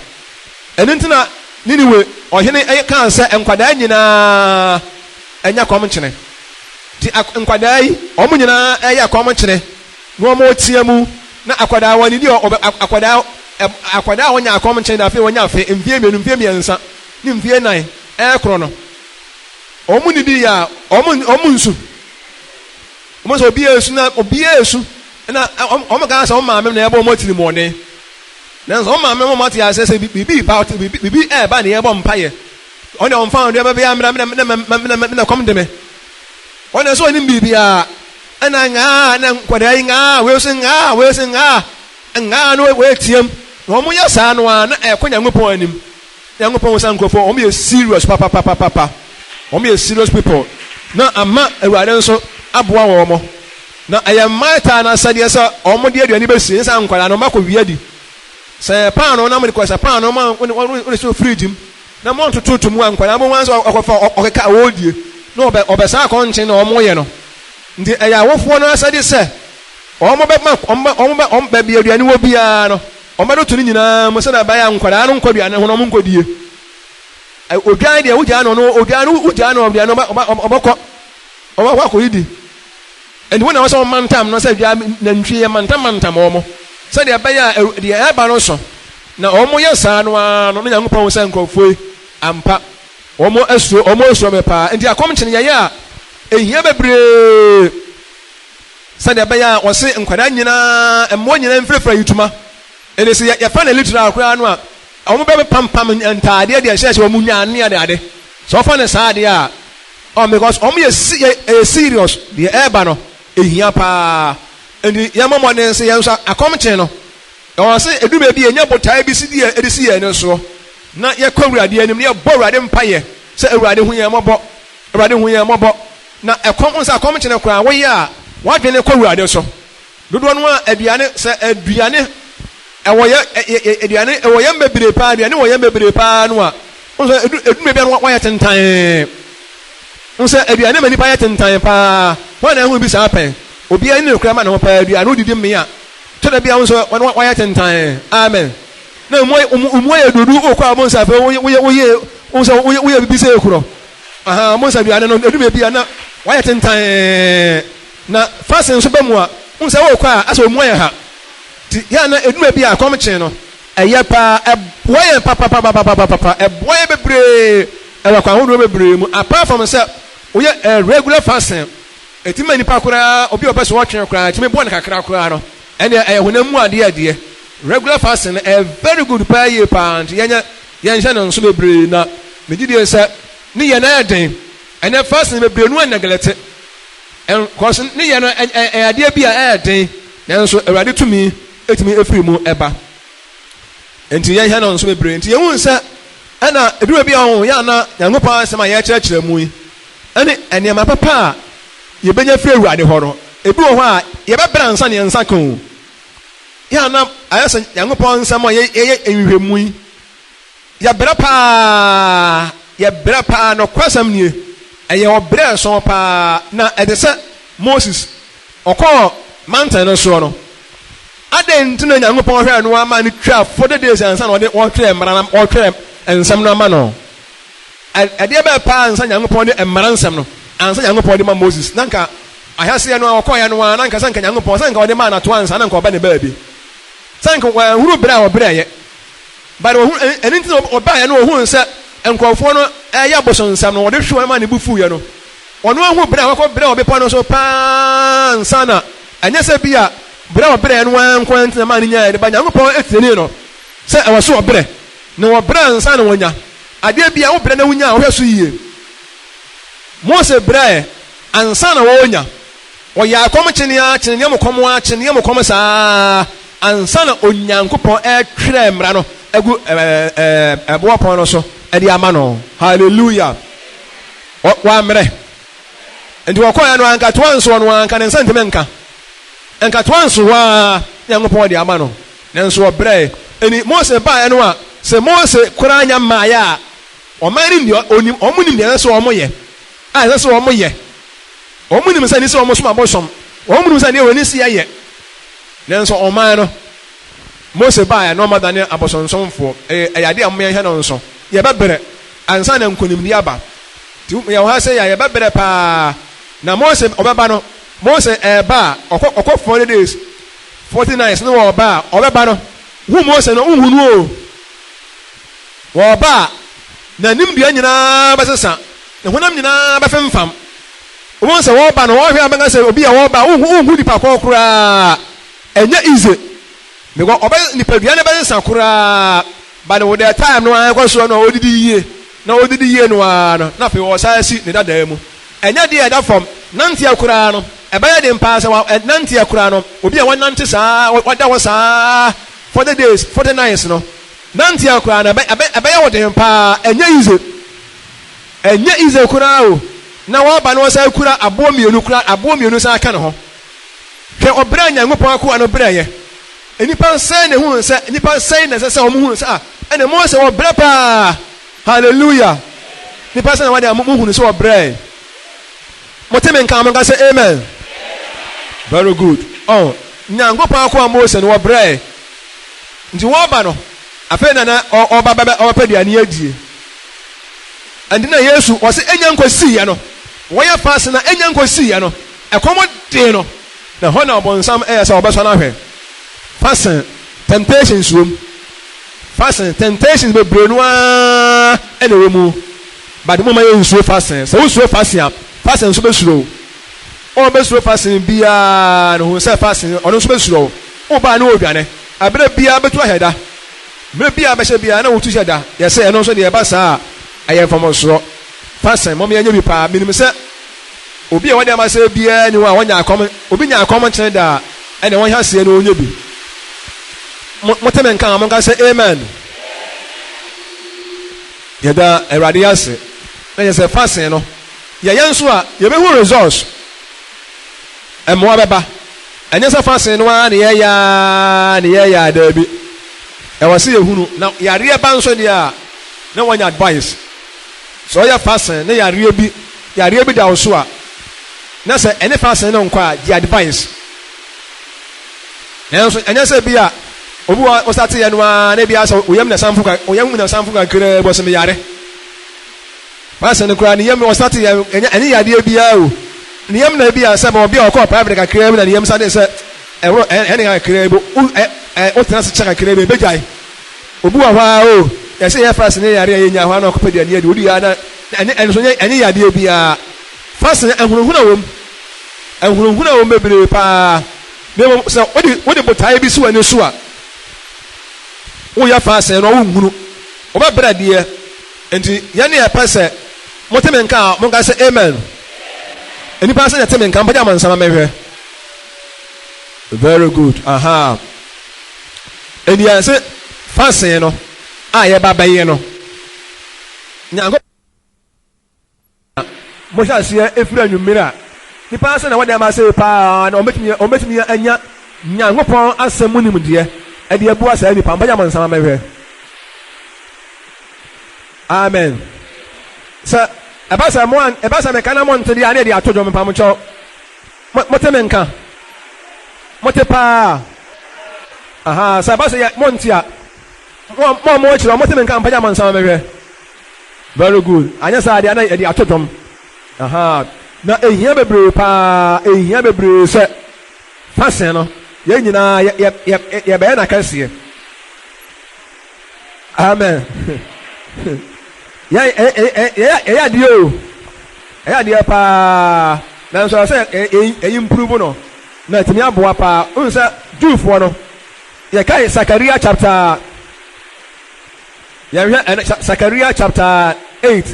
Ɛno nti na Niniwe ɔhene kaa sɛ nkwadaa nyinaa nyɛ akɔmkyene. Nti nkwadaa yi, wɔn nyinaa yɛ akɔmkyene. Na wɔteɛ mu, na akwadaa wɔn ani ɔbɛ akwadaa akwadaa a wɔnya akɔm nkyɛn na afei wɔnya afe mfie mmienu mfie mmiɛnsa ne mfie nan ɛrekorɔ no wɔn nidi yɛ a wɔn wɔn nsu wɔn sɛ obiara esu na obiara esu na wɔn kan sɛ wɔn maame na ɛbɔ wɔn atiri mu ɔden nanso wɔn maame wɔn ate ase sɛ biribi ba biribi ɛreba na yɛbɔ mpaeɛ wɔn deɛ wɔn fa wɔn deɛ bɛbɛyɛ amena mena mena mena mena kɔm de me wɔn deɛ sɛ wɔn nim biribiara. Ɛna ngaa na nkwadaa yi ngaa wei nso ngaa wei nso ngaa ngaa no wei team na wɔn yɛ saa no ara na ɛkɔ Nyankopɔn anim. Nyankopɔn sɛ nkurɔfoɔ wɔn yɛ serious papapapapa wɔn yɛ serious people na ama Awurade nso aboa wɔn na ɛyɛ mmaatan no asɛdeɛ sɛ wɔn de aduane bɛsie ne saa nkwadaa no wɔn akɔ wia di sɛ paano na wɔde kɔ sɛ paano ma wɔn de so fridge mu na wɔn mu a nkwadaa mo wɔn nso ɔkɔfa ɔkeka a wɔredie na ɔbɛ ɔbɛsan akɔnkyen na wɔn yɛ no. Nti ɛyɛ awofoɔ no asɛde sɛ wɔbɛma wɔn wɔn wɔn baabi aduane wɔ biara no, wɔbɛtoto ne nyinaa mu sɛdeɛ ɛbɛyɛ a nkwadaa no nkɔ aduane ho na wɔnkɔdie. Odwan deɛ wogyaa no no odwan no wogyaa no aduane ɔbɛkɔ ɔbɛkɔ akɔdidi. Nti wo na ɛwɔ sɛ wɔmantam no sɛ dwa nantwie yɛ mantam mantam wɔn sɛdeɛ ɛbɛyɛ a deɛ ɛreba no so na wɔyɛ saa no ara no na Nyankopɔn hu sɛ nkurɔfoɔ yi ampa wɔn asuro wɔn asuro me paa. Nti akɔmkyene yɛyɛ a Ehia bebree sɛdeɛ ɛbɛyɛ a wɔse nkwadaa nyinaa, mmoa nyinaa mfirafira ayitoma. Ɛnti sɛ yɛfa no literal koraa no a, wɔn bɛpampam ntaadeɛ deɛ ɛhyɛhyɛ wɔn nwan ne ade ade. Sɛ wɔfa no saa deɛ a, oh, because wɔn yɛ si yɛ ɛyɛ serious deɛ ɛreba no ehia paa. Ɛnti yɛmmɔ mmɔden sɛ yɛn nso akɔmkyen no, ɛwɔ sɛ edu baabi a yɛnya botaeɛ bi si deɛ ɛde si yɛn ani soɔ na yɛkɔ Awurade anim na yɛbɔ Awurade mpaeɛ sɛ Awurade hu yɛn mmɔbɔ. Awurade hu yɛn mmɔbɔ. Na ɛkɔm, wohu sɛ akɔm kyene koraa, woyɛ a, w'adwene kɔ Awurade so. Dodoɔ no ara aduane, sɛ aduane, Ɛwɔ yɛ ɛ aduane ɛwɔ yɛn bebree paa aduane wɔ yɛn bebree paa no a wɔn sɛ edu edu baabi a no wɔayɛ tentan. Wɔn sɛ aduane ma nipa yɛ tentan paa. Wɔn na ɛho bi saa pɛn. Obiara ne nokora ma ne ho paa aduane odidi mmea. Kyɛ da bi a wɔn sɛ wɔn wɔayɛ tentan. Amen. Na emu emu ayɛ dudu okɔ a wɔn sɛ afei woyɛ woyɛ woyɛ wɔn sɛ woyɛ woyɛ bibi sɛ ekorɔ. Aha wɔn sɛ aduane no edu baabi a na wɔayɛ tentan. Na fasen nso ba mu a wɔn sɛ wɔkɔ a asɛ emu ayɛ ha. Nti yɛ a na ɛduru baabi a kɔm kye no, ɛyɛ paa, ɛboa yɛn papapapapapapa, ɛboa yɛn bebree ɛwɔ akwan ahodoɔ bebree mu. Apart from sɛ woyɛ eh, regular fasting, ɛtumi ma nipa koraa, obi a ɔpɛ sɛ ɔtwe koraa, ɛtumi boa no kakra koraa no, ɛnneɛ ɛyɛ honam mu adeɛ adeɛ. Regular fasting no ɛyɛ very good paa yie paa, nti yɛnyɛ yɛnhyɛ no nso bebree na megye die sɛ ne yɛ no ayɛ den. Ɛnɛ fasting bebree no neglect. Cause ne yɛ no ɛyɛ adeɛ bi a ɛyɛ den, nanso Awurade tumi tumi firi mu ba. Nti yɛnhwɛ no nso bebree. Nti yɛhu sɛ ɛna eduru bi a ɔho yɛ ana Nyankopɔn asɛm a yɛkyerɛkyerɛ mu yi ɛne nneɛma papa a yɛbɛnya firi Awurade hɔ no, ebi wɔ hɔ a yɛbɛbrɛ ansa na yɛn nsa ka o. Yɛ ana ayɛ sɛ Nyankopɔn nsɛm a yɛyɛ nhwehwɛmu yi Yɛbrɛ paa, yɛbrɛ paa, nokwasɛm nie, ɛyɛ ɔbrɛ sɔn paa, na ɛte sɛ Moses, ɔkɔɔ mountain no soɔ no, adɛn nti na Nyankopɔn hwɛɛ no ara maa no twaa 40 days ansa na ɔde ɔretwerɛ mmara no, ɔretwerɛ nsɛm no ama no? Ɛdeɛ bɛɛ paa ansa Nyankopɔn de mmara nsɛm no, ansa Nyankopɔn de ma Moses, na nka ahyɛseɛ no a ɔkɔeɛ no ara, na nka sɛ nka Nyankopɔn, sɛ nka ɔde maa no atoa ansa na nka ɔba ne baabi, sɛ nka wanhunu berɛ a ɔbrɛeɛ. But ohun, ɛno nti na ɔbaeɛ no ohun sɛ nkurɔfoɔ no ɛreyɛ abosonsɛm no, ɔde hwe wɔn ma ne bo fuiɛ no. Ɔno ahu berɛ a wakɔ brɛ wɔ bepɔ no so paa ansa na, ɛnyɛ sɛ bi a berɛ a ɔbrɛɛ no ara nko ara nti na ɛmaa no nyaeɛ no, but Nyankopɔn tienii no sɛ ɛwɔ sɛ ɔbrɛ, na ɔbrɛ ansa na wanya. Adeɛ bi a wobrɛ na wonya a, wohwɛ so yie. Mose brɛɛ ansa na ɔrenya. Ɔyɛɛ akɔm kyenee ara kyenee mu kɔm ara kyenee mu kɔm saa ara ansa na Onyankopɔn retwerɛ mmara no agu ɛboɔ pɔn no so de ama no. Hallelujah! Wammrɛ. Nti wɔkɔɛ no anka toa nsoɔ no anka ne nsa ntumi nka. Nka toa nso hɔ ara Nyankopɔn de ama no. Nanso ɔbrɛɛ. Ɛni Mose baeɛ no a, sɛ Mose koraa nya mmaeɛ a, ɔman no nim deɛ, wɔn nim deɛ ɛsɛ sɛ wɔyɛ, a ɛsɛ sɛ wɔyɛ. Wɔn nim sɛ ɛne sɛ wɔsom abosom. Wɔn nim sɛ ɛne wɔn ani si yɛ. Nanso ɔman no, Mose baeɛ na wɔadane abosonsomfoɔ. Ɛyɛ ɛyɛ adeɛ a wɔn yɛnhwɛ no nso. Yɛbɛbrɛ ansa na nkonimdie aba. Nti yɛwɔ ha sɛ yɛ a yɛbɛbrɛ paa. Na Mose ɔbɛba no, Mose ɛreba a, ɔkɔ ɔkɔ 40 days, 40 nights na ɔreba a, ɔbɛba no, hu Mose no, wonhu no o. Wɔreba a, n'anim dua nyinaa bɛsesa. Ne honam nyinaa bɛfemfam. Wobɛhu sɛ wɔreba no, wɔhwɛ a bɛka sɛ obi a wɔreba a, wonhu wonhu nipa korɔ koraa. Ɛnyɛ easy. Because ɔbɛ nipadua no bɛsesa koraa. But with the time no ara ɛkɔ soɔ no a ɔdidi yie na ɔdidi yie no ara no, na afei ɔsan asi ne dadaa mu. Ɛnyɛ deɛ ɛda fam. Nanteɛ koraa no, ɛbɛyɛ den paa sɛ wa nanteɛ koraa no, obi a wanante saa, wada hɔ saa 40 days, 40 nights no, nanteɛ koraa no, ɛbɛ ɛbɛ ɛbɛyɛ wo den paa. Ɛnyɛ easy. Ɛnyɛ easy koraa o, na waba na wasan kura aboɔ mmienu koraa, aboɔ mmienu san ka ne ho. Hwɛ ɔbrɛ a Nyankopɔn akoa no brɛeɛ. Nnipa sɛn na ehunu sɛ, nnipa sɛn na ɛsɛ sɛ wɔn hunu sɛ, ah, ɛna Mose ɔbrɛ paa. Hallelujah. Nnipa sɛn na wɔde a mo hunu sɛ ɔbrɛe. Mo te me nka, mo nka sɛ amen. Very good. Oh, Nyankopɔn akoa Mose no ɔbrɛe. Nti wɔba no, afei na na ɔba bɛbɛ ɔbɛpɛ aduane adie. Ɛnti na Yesu ɔse enya nkosiiɛ no, wɔyɛ fast na enya nkosiiɛ no, ɛkɔm dee no, na hɔ na ɔbonsam ɛyɛ sɛ ɔbɛsɔ no ahwɛ. Fasting, temptations wom. Fasting, temptations bebree no ara ɛna ɛwɔ mu. But mo ma yɛ nsuro fasting. Sɛ wosuro fasting a, fasting nso bɛsuro wo. Ɔbɛsuro fasting biara no hu sɛ fasting ɔno nso bɛsuro wo. Wobaa ne wɔdwane. Ɛberɛ biara bɛtu ahyɛ da. Mmerɛ biara bɛhyɛ biara na wotu hyɛ da. Yɛsɛ ɛno nso deɛ ɛba saa a, ɛyɛ mfomsoɔ. Fasting, mom yɛnyɛ bi paa. Menim sɛ obi a wɔde ama sɛ biara ni hɔ a wɔnya akɔm, obi nya akɔm nkyene da a, ɛna wɔnhyɛ aseɛ na ɔnyɛ bi. Mote me nka a, monka sɛ amen. Yɛda Awurade ase. Na yɛ sɛ fasting no, yɛyɛ nso a, yɛbɛhu results. Mmoa bɛba. Ɛnyɛ sɛ fasting no ara na yɛyɛ ara na yɛyɛ a, daabi. Ɛwɔ sɛ yɛhunu. Na yareɛ ba nso deɛ a, na wanya advice. Sɛ ɔyɛ fasting na yareɛ bi, yareɛ bi da wo so a, na sɛ ɛne fasting no nkɔ a, gye advice. Nanso ɛnyɛ sɛ bi a obi wɔ ɔsate yɛ no ara na ebi asɛ oyam na sanfo ka oyam na sanfo kakraa bi ɔsɛ meyare. Fasting no koraa ne yam ɔsate yɛ ɛnyɛ ɛnyɛ yadeɛ biara o. Ne yam na ebi a sɛ obi a ɔkɔɔ private kakraa bi na ne yam sane sɛ ɛwɔ ɛne kakraa bi o ɛ ɛ wotena ase kyɛ kakraa bi ebegyae. Obi wɔ hɔ ara o yɛsɛ yɛ fasting ne yare a yɛnya hɔ ara na ɔkɔpɛ aduane adi odi ara na ɛnyɛ ɛno nso ɛnyɛ yadeɛ biara. Fasting ahunahuna wɔ mu. Ahunahuna wɔ mu bebree paa. Na mmom sɛ wode wode botaeɛ bi si w'ani so a, woyɛ fasting no a wonhunu. Wobɛbrɛ deɛ. Nti yɛn ne yɛpɛ sɛ mote me nka a, monka sɛ amen. Nnipa sɛ yɛte me nka, mpagya mo nsa ma menhwɛ. Very good. Aha. Enti yɛn se fasting no a yɛba bɛyɛ no, Nyankopɔn Mohyɛ aseɛ firi anwummere a, nnipa ase na wɔde ama sei paa na wɔbɛtumi wɔbɛtumi anya Nyankopɔn asɛm mu nimdeɛ de abua saa nnipa. Mpagya mo nsa ma mɛhwɛ. Amen. Sɛ ɛba sɛ mo an ɛba sɛ meka na monte deɛ a na yɛde ato dwom mpamokyɛw. Mo mote me nka? Mote paa? Aha, sɛ ɛba sɛ yɛ monte a, mo a mo a mowɔ akyiri hɔ mote me nka mpagya mo nsa ma mɛhwɛ. Very good. Anyɛ saa deɛ na yɛde ato dwom. Aha. Na ehia bebree paa, ehia bebree sɛ fasen no yɛn nyinaa yɛ yɛ yɛ yɛbɛyɛ n'akɛseɛ. Amen. Yɛ yɛ yɛ yɛ adeɛ o. Ɛyɛ adeɛ paa. Nanso ɛsɛ sɛ yɛ improve no na ɛtumi aboa paa. Wohu sɛ Jewfoɔ no yɛkae Sakaria chapter Yɛnhwɛ ɛnɛ Sakaria chapter 8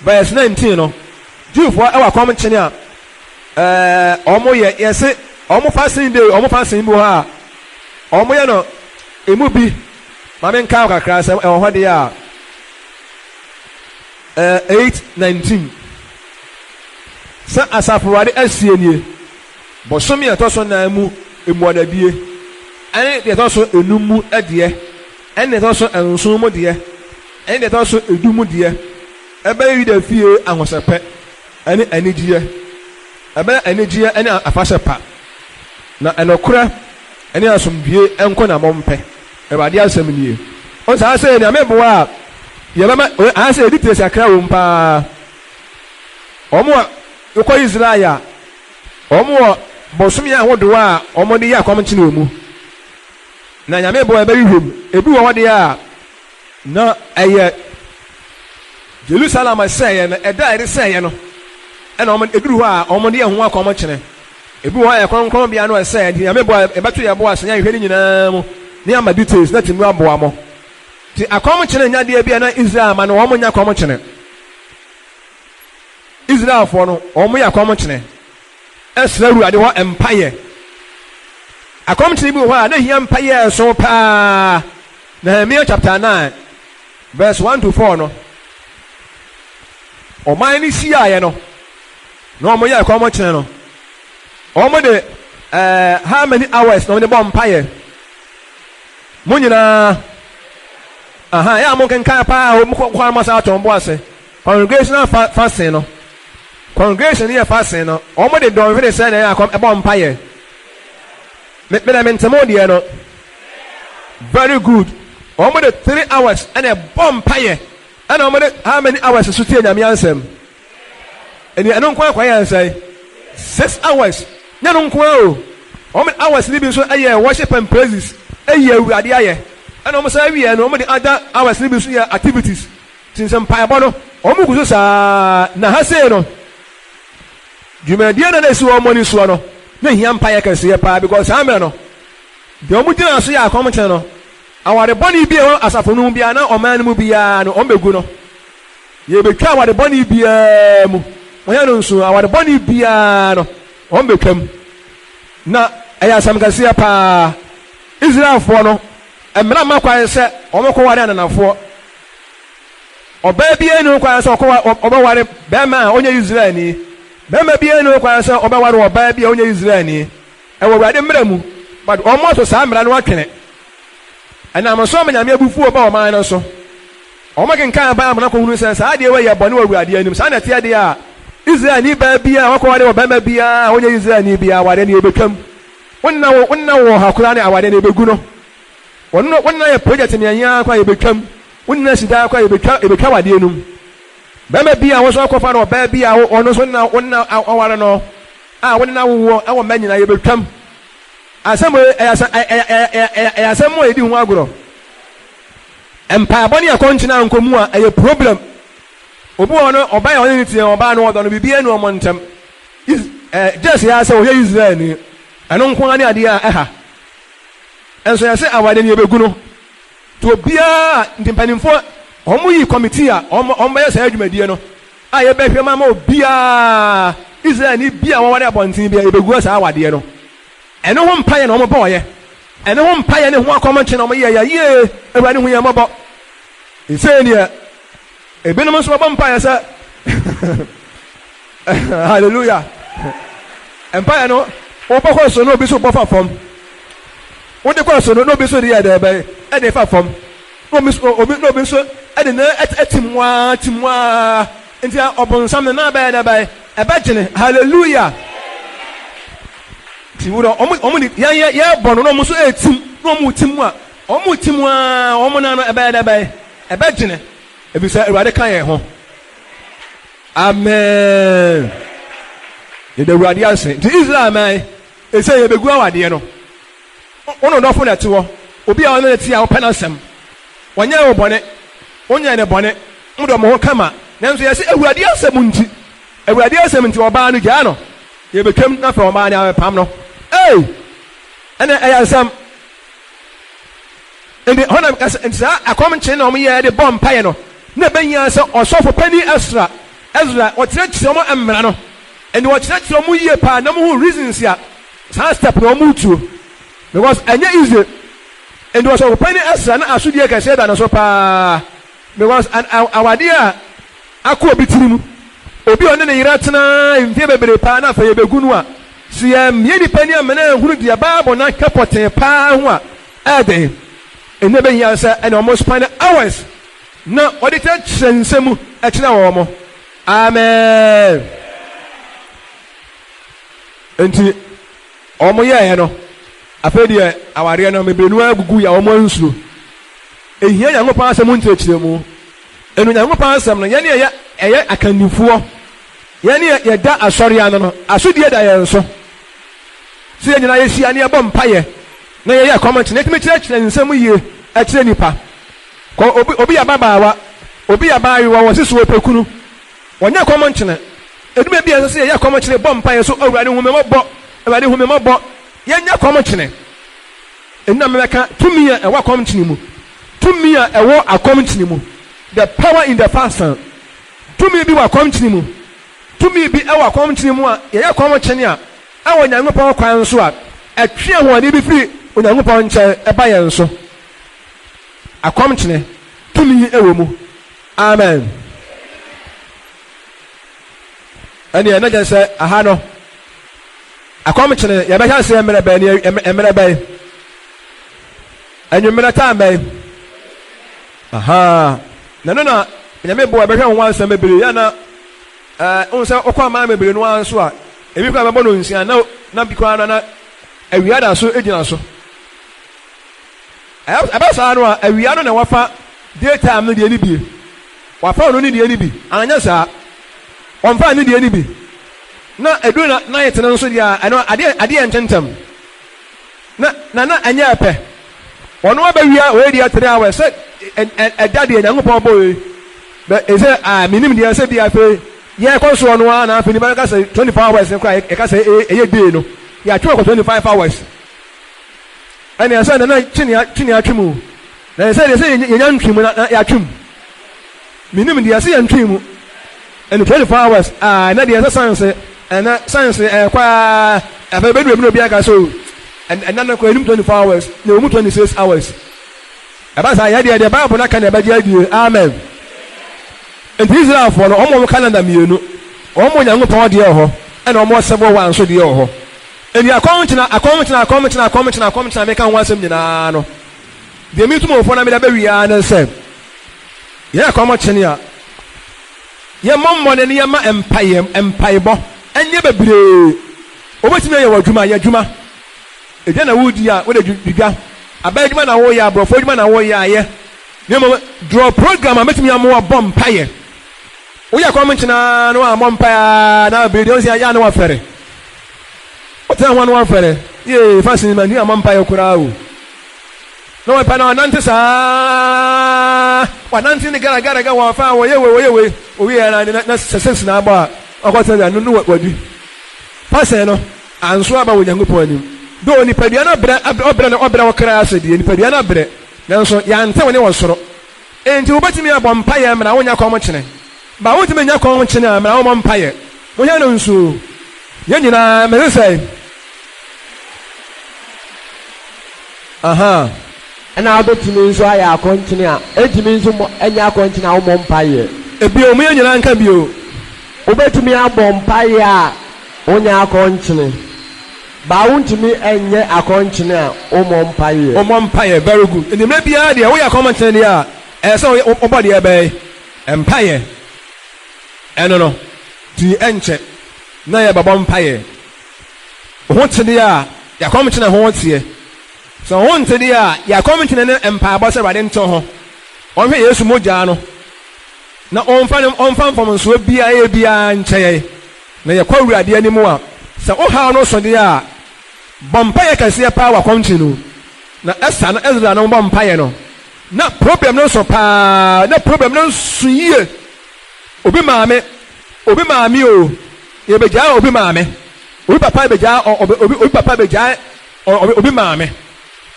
verse 19 no. Jewfoɔ ɛwɔ akɔm nkyene a ɛɛ wɔn yɛ yɛse wɔn fasting day wɔn fasting bi wɔ hɔ a wɔn yɛ no emu bi maame nka kakra sɛ ɛwɔ hɔ deɛ a ɛɛ 8 19 sɛ asafo awurade asie nie bɔsome a ɛtɔ so nan mu mmuadadie ɛne deɛ ɛtɔ so enum mu deɛ Ɛne deɛ ɛtɔ so nson mu deɛ, ɛne deɛ ɛtɔ so edu mu deɛ, ɛbɛyɛ Yuda fie ahosɛpɛ ne anigyeɛ, ɛbɛyɛ anigyeɛ ne afahyɛ pa, na nokorɛ ne asomdwoeɛ nko na mompɛ, Awurade asɛm nie. O saa sɛ Nyame boa a, yɛbɛma, ayɛ sɛ yɛdi tesi akra wom paa. Wɔn a wokɔ Israel a, wɔn wɔ bosome ahodoɔ a wɔde yɛ akɔmkyene wɔ mu. Na Nyame boa yɛbɛhwehwɛ mu. Ebi wɔ hɔ deɛ a, na ɛyɛ Jerusalem sɛeɛ no, ɛda a yɛde sɛeɛ no, ɛna wɔn eduru hɔ a wɔn de yɛn ho akɔm kyene. Ebi wɔ hɔ a yɛ kronkronbea no ɛsɛeɛ, nti Nyame boa yɛbɛto yɛn bo ase na yɛhwɛ ne nyinaa mu ne ama details na tumi aboa mo. Nti akɔm kyene nyɛ adeɛ bi a na Israel ma no wɔn nyɛ akɔm kyene. Israelfoɔ no wɔn yɛ akɔm kyene. Srɛ Awurade hɔ mpaeɛ. Akɔmkyene bi wɔ hɔ a na hia mpaeɛ ɛso paa. Nehemia chapter 9 verse 1 to 4 no, ɔman no hyiaeɛ no na wɔn yɛ akɔmkyene no, wɔn de ɛɛ how many hours na wɔn de bɔ mpaeɛ? Mo nyinaa, aha, yɛ a mo nkenkan paa, mo kɔ kɔ mo asa atɔn bo ase. Congregational fasting no, congregation no yɛ fasting no, wɔn de dɔnhwere sɛ na ɛyɛ akɔm ɛbɔ mpaeɛ. Me me na me ntɛmɔ deɛ no. Very good. Wɔn de 3 hours ɛna ɛbɔ mpaeɛ, ɛna wɔn de how many hours so tie Nyame ansɛm? Ɛni ɛno nko akɔ yɛ nsɛn 6 hours nyɛ no nko o. Wɔn hours ni bi nso ɛyɛ worship and praises, ɛyɛ Awurade ayɛ, ɛna wɔn sɛ ɛwiɛ no wɔn de other hours ni bi nso yɛ activities. Ti nsɛ mpaebɔ no wɔn gu so saa na ha sei no dwumadie na na esi wɔn ani soɔ no na ehia mpaeɛ kɛseɛ paa because saa mmerɛ no deɛ wɔn gyina so yɛ akɔmkyɛn no, aware bɔne bi a ɛwɔ asafo no mu biara na ɔman no mu biara no wɔn bɛgu no. Yɛbɛtwa aware bɔne biara mu wɔyɛ no nso aware bɔne biara no wɔn bɛtwam na ɛyɛ asɛm kɛseɛ paa. Israelfoɔ no mmara mma kwan sɛ wɔn kɔware ananafoɔ. Ɔbaa biara nni ho kwan sɛ ɔkɔ ɔbɛware bɛrima a ɔnyɛ Israelni. Bɛrima biara nni ho kwan sɛ ɔbɛware ɔbaa bi a ɔnyɛ Israelni. Ɛwɔ Awurade mmara mu, but wɔn ato saa mmara no atwene. Ɛnam so ama Nyame abufuo ba ɔman no so. Wɔkenkan Bible no kɔhunu sɛ saa adeɛ wei yɛ bɔne wɔ Awurade anim. Saa na ɛteɛ deɛ a, Israelni baa biara a wakɔware ɔbarima biara a ɔnyɛ Israelni biara, awareɛ no yɛbɛtwam. Wo nna wo nna wɔ ha koraa ne awareɛ no yɛbɛgu no. Wɔn no wo nna yɛ project mmiɛnha ara koraa yɛbɛtwam. Wo nna si daa koraa yɛbɛtwa yɛbɛtwa awadeɛ no mu. Barima bi a wo nso akɔfa no ɔbaa bi a ɔno nso nna wo nna aware no a wo ne no awowoɔ wɔ mma nyinaa yɛbɛtwam. Asɛm wei ɛyɛ asɛm ɛyɛ ɛyɛ ɛyɛ ɛyɛ asɛm a yɛdi ho agorɔ. Mpaebɔ ne akɔnkyene ankɔ mu a ɛyɛ problem. Obi wɔ hɔ no ɔbaa a ɔne no teɛ ɔbaa no ɔdɔ no biribiara nni wɔn ntam. Is ɛɛ gyes yɛ ara sɛ ɔyɛ Israelni. Ɛno nko ara ne adeɛ a ɛha. Nso yɛse awadeɛ no yɛbɛgu no. Nti obiara nti mpanimfoɔ wɔn yi committee a wɔn wɔn bɛyɛ saa adwumadie no a yɛbɛhwɛ mu ama obiara Israelni bi a wɔware abɔnten bi a yɛbɛgu saa awadeɛ no. Ɛno ho mpaeɛ na wɔn bɔɔyɛ. Ɛno ho mpaeɛ ne ho akɔmkye na wɔn yɛɛyɛ. Yie, Awurade hu yɛn mmɔbɔ. Sei deɛ, ebinom nso wɔbɔ mpaeɛ sɛ Hallelujah. Mpaeɛ no, wobɔ kɔ so na obi nso bɔ fa fam. Wode kɔ so no na obi nso de yɛ dɛ bɛn ɛde fa fam. Na obi nso obi na obi nso ɛde ne ɛte mu ara te mu ara. Nti ɔbonsam ne nan bɛyɛ dɛ bɛn ɛbɛgyene. Hallelujah. Nti wo dɛ wɔn wɔn de yɛn yɛ yɛbɔ no na wɔn nso ɛretim na wɔn retim mu a wɔn retim mu ara wɔn nan no ɛbɛyɛ dɛ bɛn ɛbɛgyene. Efisɛ Awurade ka yɛn ho. Amen. Yɛda Awurade ase. Nti Israel man, ɛsɛ yɛbɛgu awadeɛ no. Wo ne ɔdɔfo na ɛte hɔ. Obi a ɔne no te a wopɛ n'asɛm. Ɔnyɛɛ wo bɔne. Wonyɛɛ no bɔne. Modɔ mo ho kama. Nanso yɛse Awurade asɛm nti, Awurade asɛm nti ɔbaa no gyaa no. Yɛbɛtwam na afei ɔbaa no abɛpam no. Ei! Ɛnɛ ɛyɛ asɛm. Enti hɔ na meka sɛ, enti saa akɔmkyene na wɔyɛɛ de bɔɔ mpaeɛ no, na ɛbɛhia sɛ ɔsɔfo panin Esra, Ezra, ɔkyerɛkyerɛ wɔn mmara no. Enti ɔkyerɛkyerɛ wɔn yie paa na wɔhu reasons a saa step no wɔretuo. Because ɛnyɛ easy. Enti ɔsɔfo panin Esra na asodie kɛseɛ da ne so paa. Because awadeɛ a akɔ obi tirim, obi a ɔne ne yere atena mfeɛ bebree paa na afei yɛbɛgu no a, sɛ yɛammue nnipa ani amma no anhunu deɛ Bible no aka pɔtee paa ho a, ɛyɛ den. Ɛnna ɛbɛhia sɛ ɛne wɔn spend hours na wɔde kyerɛkyerɛ nsɛm mu kyerɛ wɔn. Amen. Enti wɔn yɛeɛ no, afei deɛ awareɛ no bebree no ara gugu yɛ a wɔn ansuro. Ehia Nyankopɔn asɛm nkyerɛkyerɛmu. Ɛno Nyankopɔn asɛm no, yɛne ɛyɛ ɛyɛ akannifoɔ, yɛne yɛda asɔre ano no, asodie da yɛn so. Sɛ yɛn nyinaa yɛhyia na yɛbɔ mpaeɛ na yɛyɛ kɔmɛnte na yɛtumi kyerɛkyerɛ nsɛm yie kyerɛ nnipa. Kɔ obi obi yɛ ababaawa, obi yɛ abaayewa, wɔse so ɔpɛ kunu. Wɔnyɛ kɔmɛnte. Edwuma bi a ɛsɛ sɛ yɛyɛ kɔmɛnte bɔ mpaeɛ so, Awurade hu me mmɔbɔ, Awurade hu me mmɔbɔ. Yɛnyɛ kɔmɛnte. Ɛnna mebɛka tumi a ɛwɔ akɔmkyene mu. Tumi a ɛwɔ akɔmkyene mu. The power in the fasting. Tumi bi wɔ akɔmkyene mu. Tumi bi wɔ akɔmkyene mu a yɛyɛ akɔmkyene a, ɛwɔ Onyankopɔn kwan so a, ɛtwe ahoɔden bi firi Onyankopɔn nkyɛn ba yɛn so. Akɔmkyene, tumi wɔ mu. Amen. Ɛnneɛ na kyerɛ sɛ aha no, akɔmkyene yɛbɛhyɛ aseɛ mmerɛ bɛn ne mmerɛ bɛn? Anwummerɛ time bɛn? Ahaa, na ɛno na Nyame boa yɛbɛhwɛ ho asɛm bebree yɛ na ɛɛ wohu sɛ wokɔ aman bebree no ara nso a, ebi koraa bɛbɔ no nsia na na bi koraa no na awia da so gyina so. Ɛbɛ saa no a awia no na wafa day time no deɛ no bie. Wafa ɔno ne deɛ no bi, anyɛ saa ɔmfa ne deɛ no bi. Na ɛduru na night no nso deɛ a ɛno adeɛ adeɛ ntentɛm. Na na na ɛnyɛ pɛ. Ɔno abɛwia wei deɛ 3 hours sɛ ɛda deɛ Nyankopɔn bɔ wei. Bɛ ɛsɛ a menim deɛ sɛ bi afei yɛkɔ soɔ no ara na afei nipa bɛka sɛ 24 hours no koraa yɛka sɛ ɛyɛ day no yɛatwe akɔ 25 hours. Ɛne ɛsɛ na na twene twene atwe mu. Na ɛsɛ deɛ sɛ yɛnya ntwe mu na yɛatwe mu. Menim deɛ ɛsɛ yɛntwe mu. Ɛne 24 hours a ɛnɛ deɛ ɛsɛ science ɛnɛ science ɛkɔ a afei bɛdu ebi na obi aka sɛ o ɛnɛ no kɔ ɛnum 24 hours na ɛwɔ mu 26 hours. Ɛba saa yɛ deɛ deɛ Bible no aka na ɛbɛgye adie. Amen. Nti Israelfoɔ no wɔn wɔn calendar mmienu, wɔn Onyankopɔn deɛ wɔ hɔ ɛna wɔn civil one nso deɛ wɔ hɔ. Ɛni akɔmkyena akɔmkyena akɔmkyena akɔmkyena akɔmkyena meka ho asɛm nyinaa no. Deɛ metu mo fo na mede abɛwie ara ne sɛ, yɛn akɔm kyene a, yɛmmɔ mmɔden na yɛmma mpaeɛ, mpaebɔ nyɛ bebree. Wobɛtumi ayɛ w'adwuma, yɛ adwuma. Edwa na woredi a, wode di dwa. Aban adwuma na woreyɛ a, aborɔfo adwuma na woreyɛ a, yɛ. Na mmom, draw program a bɛtumi ama woabɔ mpaeɛ. Woyɛ akɔm nkyene ara na woammɔ mpaeɛ ara na bere deɛ wo sɛ yɛ a na woafɛre. Wotena ho a na woafɛre. Yee, fa sin mantumi ammɔ mpaeɛ koraa o. Na wɔpɛ na ɔnante saa, wanante ne garagaraga wɔfa a wɔyɛ wei wɔyɛ wei, owie na na sɛ sɛ na abɔ a ɔkɔtena bia no no wadi. Fa sɛn no anso aba wɔ Nyankopɔn anim. Do nipadua no abrɛ ɔbrɛ no ɔbrɛ ɔkra ase deɛ nipadua no abrɛ nanso yɛante wo ne wɔ soro. Enti wobɛtumi abɔ mpaeɛ mena wonya kɔm kyene. Ba wontumi nya kɔm kyene a mena wommɔ mpaeɛ. Monhwɛ no nso yɛn nyinaa mese sɛn. Ahaa. Ɛna wobɛtumi nso ayɛ akɔnkyene a, ɛntumi nso mmɔ, ɛnyɛ akɔnkyene a wommɔ mpaeɛ. Ebio, mo yɛn nyinaa nka bio. Wobɛtumi abɔ mpaeɛ a wonyɛ akɔnkyene, but wontumi nyɛ akɔnkyene a wommɔ mpaeɛ. Wommɔ mpaeɛ, very good. Nti mmerɛ biara deɛ woyɛ akɔnkyene deɛ a, ɛyɛ sɛ wobɔ deɛ bɛn? Mpaeɛ. Ɛno no, nti ɛnkyɛ na yɛbɛbɔ mpaeɛ. Wo ho te deɛ a, yɛ akɔmkyene ho teɛ. Sɛ wo ho nte deɛ a, yɛ akɔmkyene ne mpaebɔ sɛ Awurade nte wo ho. Ɔnhwɛ Yesu mogyaa no na ɔmfa ne ɔmfa mfomsoɔ biara yɛ biara nkyɛ yɛn. Na yɛkɔ Awurade anim a, sɛ wo haw no so deɛ a, bɔ mpaeɛ kɛseɛ paa wɔ akɔmkyene no mu. Na Esther no Ezra no bɔ mpaeɛ no, na problem no so paa, na problem no so yie. Obi maame, obi maame o, yɛbɛgyaa obi maame, obi papa bɛgyaa obi, obi, obi papa bɛgyaa obi, obi maame.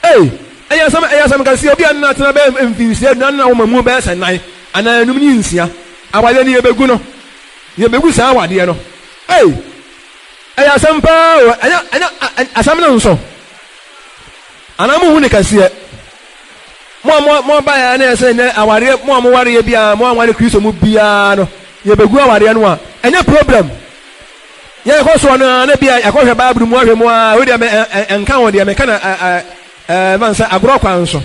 Ei, ɛyɛ asɛm, ɛyɛ asɛm kɛseɛ. Obi a nna tena bɛyɛ mfinhyia adunan na wɔma mu bɛyɛ sɛ nan anaa enum ne nsia. Awadeɛ no yɛbɛgu no, yɛbɛgu saa awadeɛ no. Ei, ɛyɛ asɛm paa o, ɛnyɛ, ɛnyɛ asɛm no nso. Anaa mo hu ne kɛseɛ. Mo a mo mo abaeɛ na ɛsɛ nnɛ awareɛ, mo a mo wareɛ biara, mo anware Kristo mu biara no, yɛbɛgu awareɛ no a, ɛnyɛ problem. Yɛkɔ soɔ no ara na bia yɛakɔhwɛ Bible mu ahwɛ mu a, wei deɛ me ɛnka ho deɛ meka na ɛɛ ɛfa sɛ agorɔ kwan so.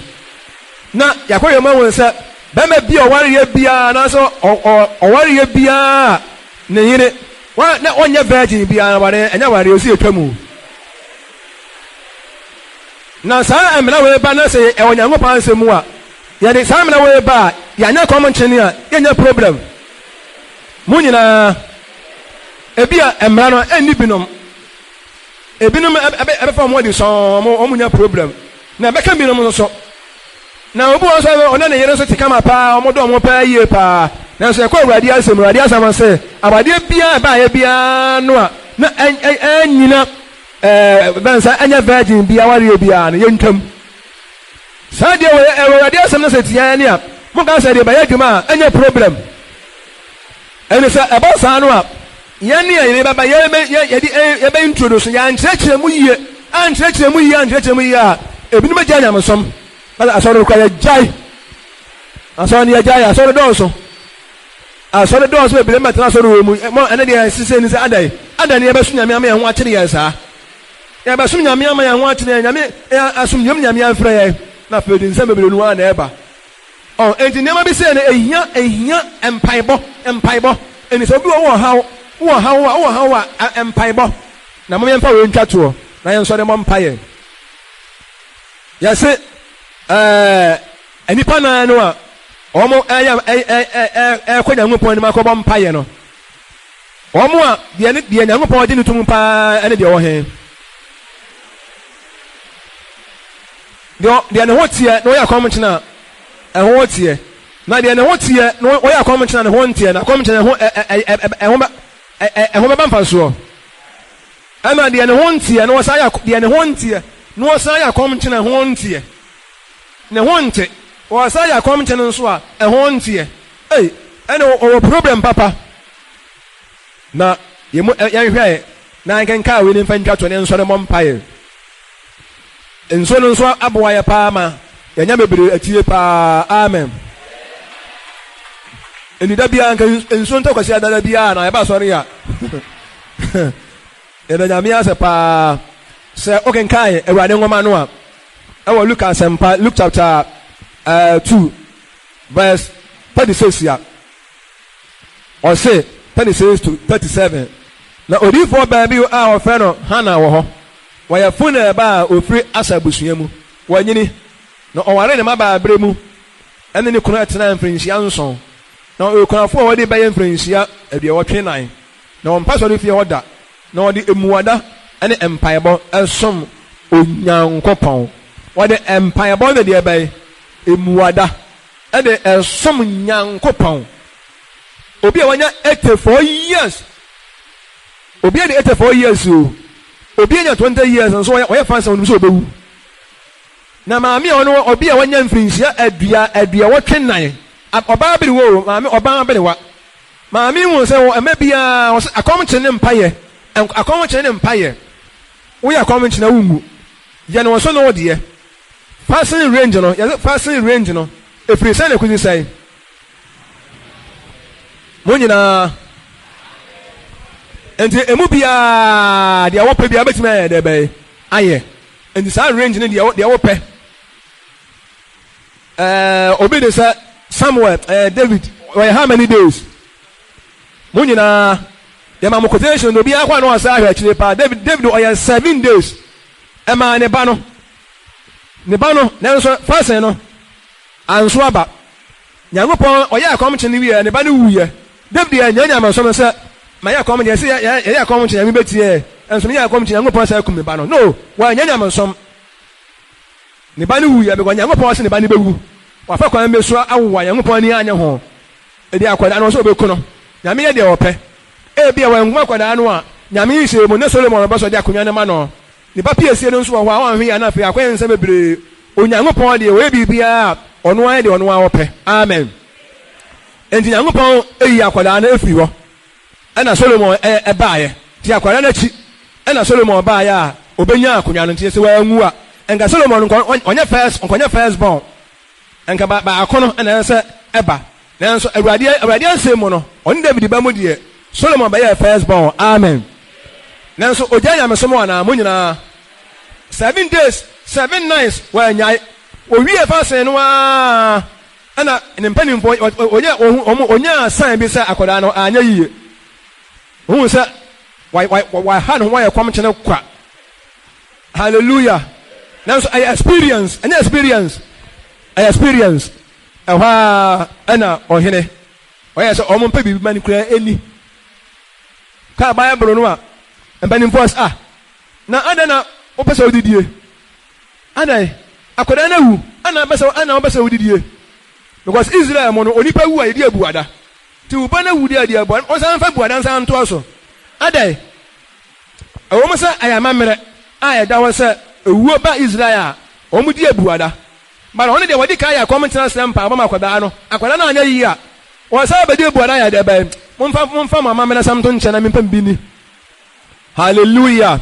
Na yɛakɔhwɛ mu ahu sɛ bɛrima bi a ɔwareɛ biara anaasɛ ɔwareɛ biara ne yere wa na ɔnyɛ virgin biara awareɛ ɛnyɛ awareɛ ɔsi yɛtwa mu. Na saa mmara wei ba na sɛ ɛwɔ Nyankopɔn asɛm mu a, yɛde saa mmara wei ba a, yɛanyɛ kɔm nkyene a, yɛnyɛ problem. Mo nyinaa, ebia mmara no ɛnni binom. Ebinom ɛbɛfa wɔn adi sɔn, wɔn nya problem. Na ɛbɛka binom nso so. Na obi wɔ nso ɔne ne yere nso te kama paa, wɔn dɔ wɔn paa yie paa. Nanso ɛkɔ Awurade asɛm, Awurade asɛm sɛ, awadeɛ biara ɛbaeɛ biara no a, na ɛnyina Ɛɛ, bɛn sɛ ɛnyɛ virgin bi awareɛ biara no, yɛntwam. Saa deɛ wɔ ɛwɔ Awurade asɛm no sɛ tia yɛn a, moka sɛ deɛ bɛyɛ adwuma a, ɛnyɛ problem. Ɛne sɛ ɛba saa no a, yɛn ne yɛn bɛba yɛbɛ yɛde yɛbɛ introduce yɛankyerɛkyerɛ mu yie, ankyerɛkyerɛ mu yie, ankyerɛkyerɛ mu yie a, ebinom bɛgyae nyamesom. Ɛna asɔre no kora yɛgyae. Asɔre no yɛgyae, asɔre dɔɔso. Asɔre dɔɔso bebree ma tena asɔre wɔ mu. Mo ɛne deɛ ɛsesɛ ni sɛ adɛn? Adɛn ne yɛbɛsom Nyame ama yɛn ho akyere yɛn saa? Yɛbɛsom Nyame ama yɛn ho akyere yɛn, Nyame asomdwoeɛ mu Nyame amfrɛ yɛn. Na afei de nsɛm bebree no ara na ɛba. Ɔ, enti nneɛma bi sei no ehia, ehia mpaebɔ, mpaebɔ. Enti sɛ obi wɔ wɔ haw, wɔ haw a, wɔ haw a, mpaebɔ. Na mom yɛmfa wei ntwa toɔ na yɛnsɔre mmɔ mpaeɛ. Yɛse ɛɛ nnipa nan no a wɔn ɛyɛ ɛkɔ Nyankopɔn anim akɔbɔ mpaeɛ no, wɔn a deɛ ne deɛ Nyankopɔn gye no tom paa ɛne deɛ ɔwɔ he? Deɛ deɛ ne ho teɛ na ɔyɛ akɔmkyene a ɛho teɛ, na deɛ ne ho teɛ na ɔyɛ akɔmkyene a ne ho nteɛ, na akɔmkyene ɛho ɛho ɛho bɛba mfasoɔ. Ɛna deɛ ne ho nteɛ na ɔsan yɛ deɛ ne ho nteɛ na ɔsan yɛ akɔmkyene a ɛho nteɛ. Ne ho nte. Ɔsan yɛ akɔmkyene nso a ɛho nteɛ. Ei, ɛne ɔwɔ problem papa. Na yɛn mu yɛnhwɛ na yɛnkenkan wei ne mfa ntwa to ne nsɔre mmɔ mpaeɛ. Nsuo no nso aboa yɛ paa ma yɛanya bebree atie paa. Amen. Enti da biara nka nsuo ntɔ kwasi ada da biara na yɛba asɔre a. Yɛda Nyame ase paa sɛ wokenkan Awurade nwoma no a ɛwɔ Luke asɛmpa, Luke chapter. 2 verse 36 a, ɔse 36 to 37, Na odiyifoɔ baa bi a wɔfrɛ no Hana wɔ hɔ, ɔyɛ Fanuel ba a ɔfiri Aser abusua mu. Wanyini, na ɔwaree ne mmabaaberɛ mu ne ne kunu tenaa mfirinhyia nson. Na ɔyɛ okunafoɔ a wadi bɛyɛ mfirinhyia aduɔwɔtwe nan. Na ɔmpa asɔrefie hɔ da, na ɔde mmuada ne mpaebɔ som Onyankopɔn. Ɔde mpaebɔ ne deɛ bɛn? Mmuada de som Nyankopɔn. Obi a wanya 84 years, obi adi 84 years o, obi anya 20 years nso ɔyɛ fa sɛ ɔnim sɛ ɔbɛwu. Na maame a ɔno obi a wanya mfirinhyia 84, ɔbaa berewa o, maame ɔbaa berewa. Maame hu sɛ wɔ ɛmɛ biara ɔsɛ akɔmkyene ne mpayɛ, akɔmkyene ne mpayɛ. Woyɛ akɔmkyene a wonwu. Yɛ no wɔso ne wo deɛ. Fasting range no, yɛsɛ fasting range no, ɛfiri sɛn na ɛkɔsi sɛn? Mo nyinaa. Nti emu biara deɛ wɔpɛ biara bɛtumi ayɛ deɛ bɛyɛ ayɛ. Nti saa range no deɛ wɔpɛ. Obi de sɛ Samuel, David, ɔyɛ how many days? Mo nyinaa yɛma mo quotation na obiara kɔ a na ɔsɛ ahwɛ akyire paa. David ɔyɛ 7 days. Ɛmaa ne ba no nanso fasting no anso aba. Nyankopɔn ɔyɛ akɔmkye no wie, ne ba no wuyɛ. David yɛ nyɛ nyamesom sɛ ma yɛ akɔmkye, yɛsɛ yɛyɛ akɔmkye Nyame bɛtie, ɛnso yɛ akɔmkye Nyankopɔn sɛ akum ne ba no. No, wɔanyɛ nyamesom. Ne ba no wuyɛ because Nyankopɔn sɛ ne ba no bɛwu. Wafa kwan bi so awowa Nyankopɔn ani anyɛ ho. Ɛdi akwadaa no sɛ ɔbɛku no. Nyame yɛ deɛ ɔpɛ. Ebi a wɔnkum akwadaa no a, Nyame yi hyɛ mu ne Solomon bɛ sɔ de akonnwa no ma no. Ne ba piesie no nso wɔ hɔ a wɔanhwɛ yɛ na afei akɔyɛ nsɛm bebree. Onyankopɔn deɛ, wɔyɛ biribiara a, ɔno ayɛ deɛ ɔno ara ɔpɛ. Amen. Nti Nyankopɔn eyi akwadaa no efiri hɔ ɛna Solomon ɛbaayɛ. Nti akwadaa no akyi ɛna Solomon baayɛ a obenya akonnwa no. Nti sɛ wɔanwu a, nka Solomon nkɔ ɔnyɛ first, nkɔnyɛ first born. Nka baako no ɛna ɛsɛ ɛba. Nanso Awurade asɛm mu no, ɔne David ba mu deɛ, Solomon bɛyɛ first born. Amen. Nanso ogya nyamesom anaa? Mo nyinaa, 7 days 7 nights wɔanyae. Owie fasting no aa, ɛna ne mpanimfoɔ ɔnyɛ ɔmo onyaa sign bi sɛ akwadaa no anyɛ yie. Ohun sɛ waha ne ho, wayɛ kɔm kyene kwa. Hallelujah. Nanso ɛyɛ experience, ɛnyɛ experience, ɛyɛ experience. Ɛhɔ a ɛna ɔhene ɔyɛ sɛ ɔmo mpɛ biribi ma ne kura ɛni kaa Bible no a, mpanimfoɔ sɛ, "Ah, na adan na wopɛ sɛ wodidie? Adan akwadaa no awu ana pɛ sɛ ana wopɛ sɛ wodidie?" Because Israel mu no, onipa wu a, yɛdi abuada. Nti wo ba no awu deɛ, adi abua, ɔsan fa buada nsan ntoa so. Adan ɛwɔ mu sɛ ɛyɛ amammerɛ a ɛda hɔ sɛ ewuo ba Israel a, wɔn di abuada, but ɔno deɛ, wɔde kan yɛ akɔm tena srɛ mpa abɔ ma akwadaa no. Akwadaa no anyɛ yie a, wɔsan bɛdi abuada yɛ dɛ bɛn. Momfa mo amammerɛ sɛm to nkyɛn na mempɛ bi ni. Hallelujah.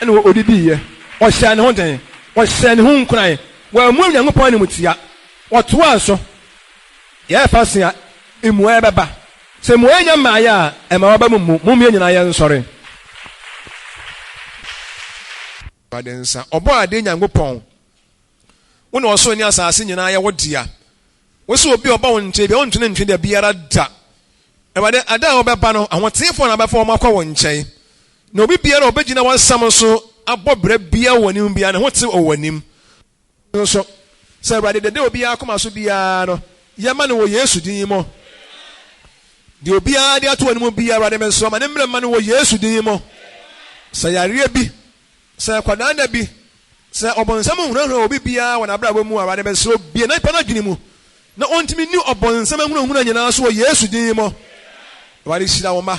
Ɛna odidi yɛ, ɔhyɛ ne ho den, ɔhyɛ ne ho nkuran, wɔamu Onyankopɔn anim tia, wɔtoa so yɛyɛ fasting a, mmuaeɛ bɛba. Sɛ mmuaeɛ nya mmaeɛ a, ɛma wɔba mu mu mummie nyinaa yɛ nsɔre. Awurade nsa ɔbɔ ade. Nyankopɔn, wo na ɔsoro ne asase nyinaa yɛ wo dea. Wo sɛ obi a ɔba wo nkyɛn bi a, ɔntene ntwe da biara da. Awurade, ada a wɔbɛba no, ahoteefoɔ na bɛfa wɔn akɔ wo nkyɛn, na obi biara a ɔbɛgyina w'asɛm so abɔ berɛ biara wɔ anim biara ne ho te wɔ w'anim nso. Sɛ Awurade dede obiara akoma so biara no, yɛma no wɔ Yesu din mu. Deɛ obiara de ato anim biara, Awurade, me nso ma ne mmerɛ ma no wɔ Yesu din mu. Sɛ yareɛ bi, sɛ kwadaa bi, sɛ ɔbɔnsam nhunahuna obi biara wɔ n'abrabɔ mu, Awurade, bɛsrɛ obie na nipa no adwene mu na ɔntumi ni ɔbɔnsam ahunahuna nyinaa so wɔ Yesu din mu. Awurade, hyira wɔn ma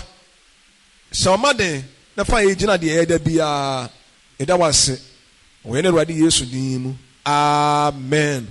hyɛ wɔn ma den na fa yɛ gyina deɛ ɛyɛ da biara. Ɛda wase wɔ yɛn Awurade Yesu din mu, amen.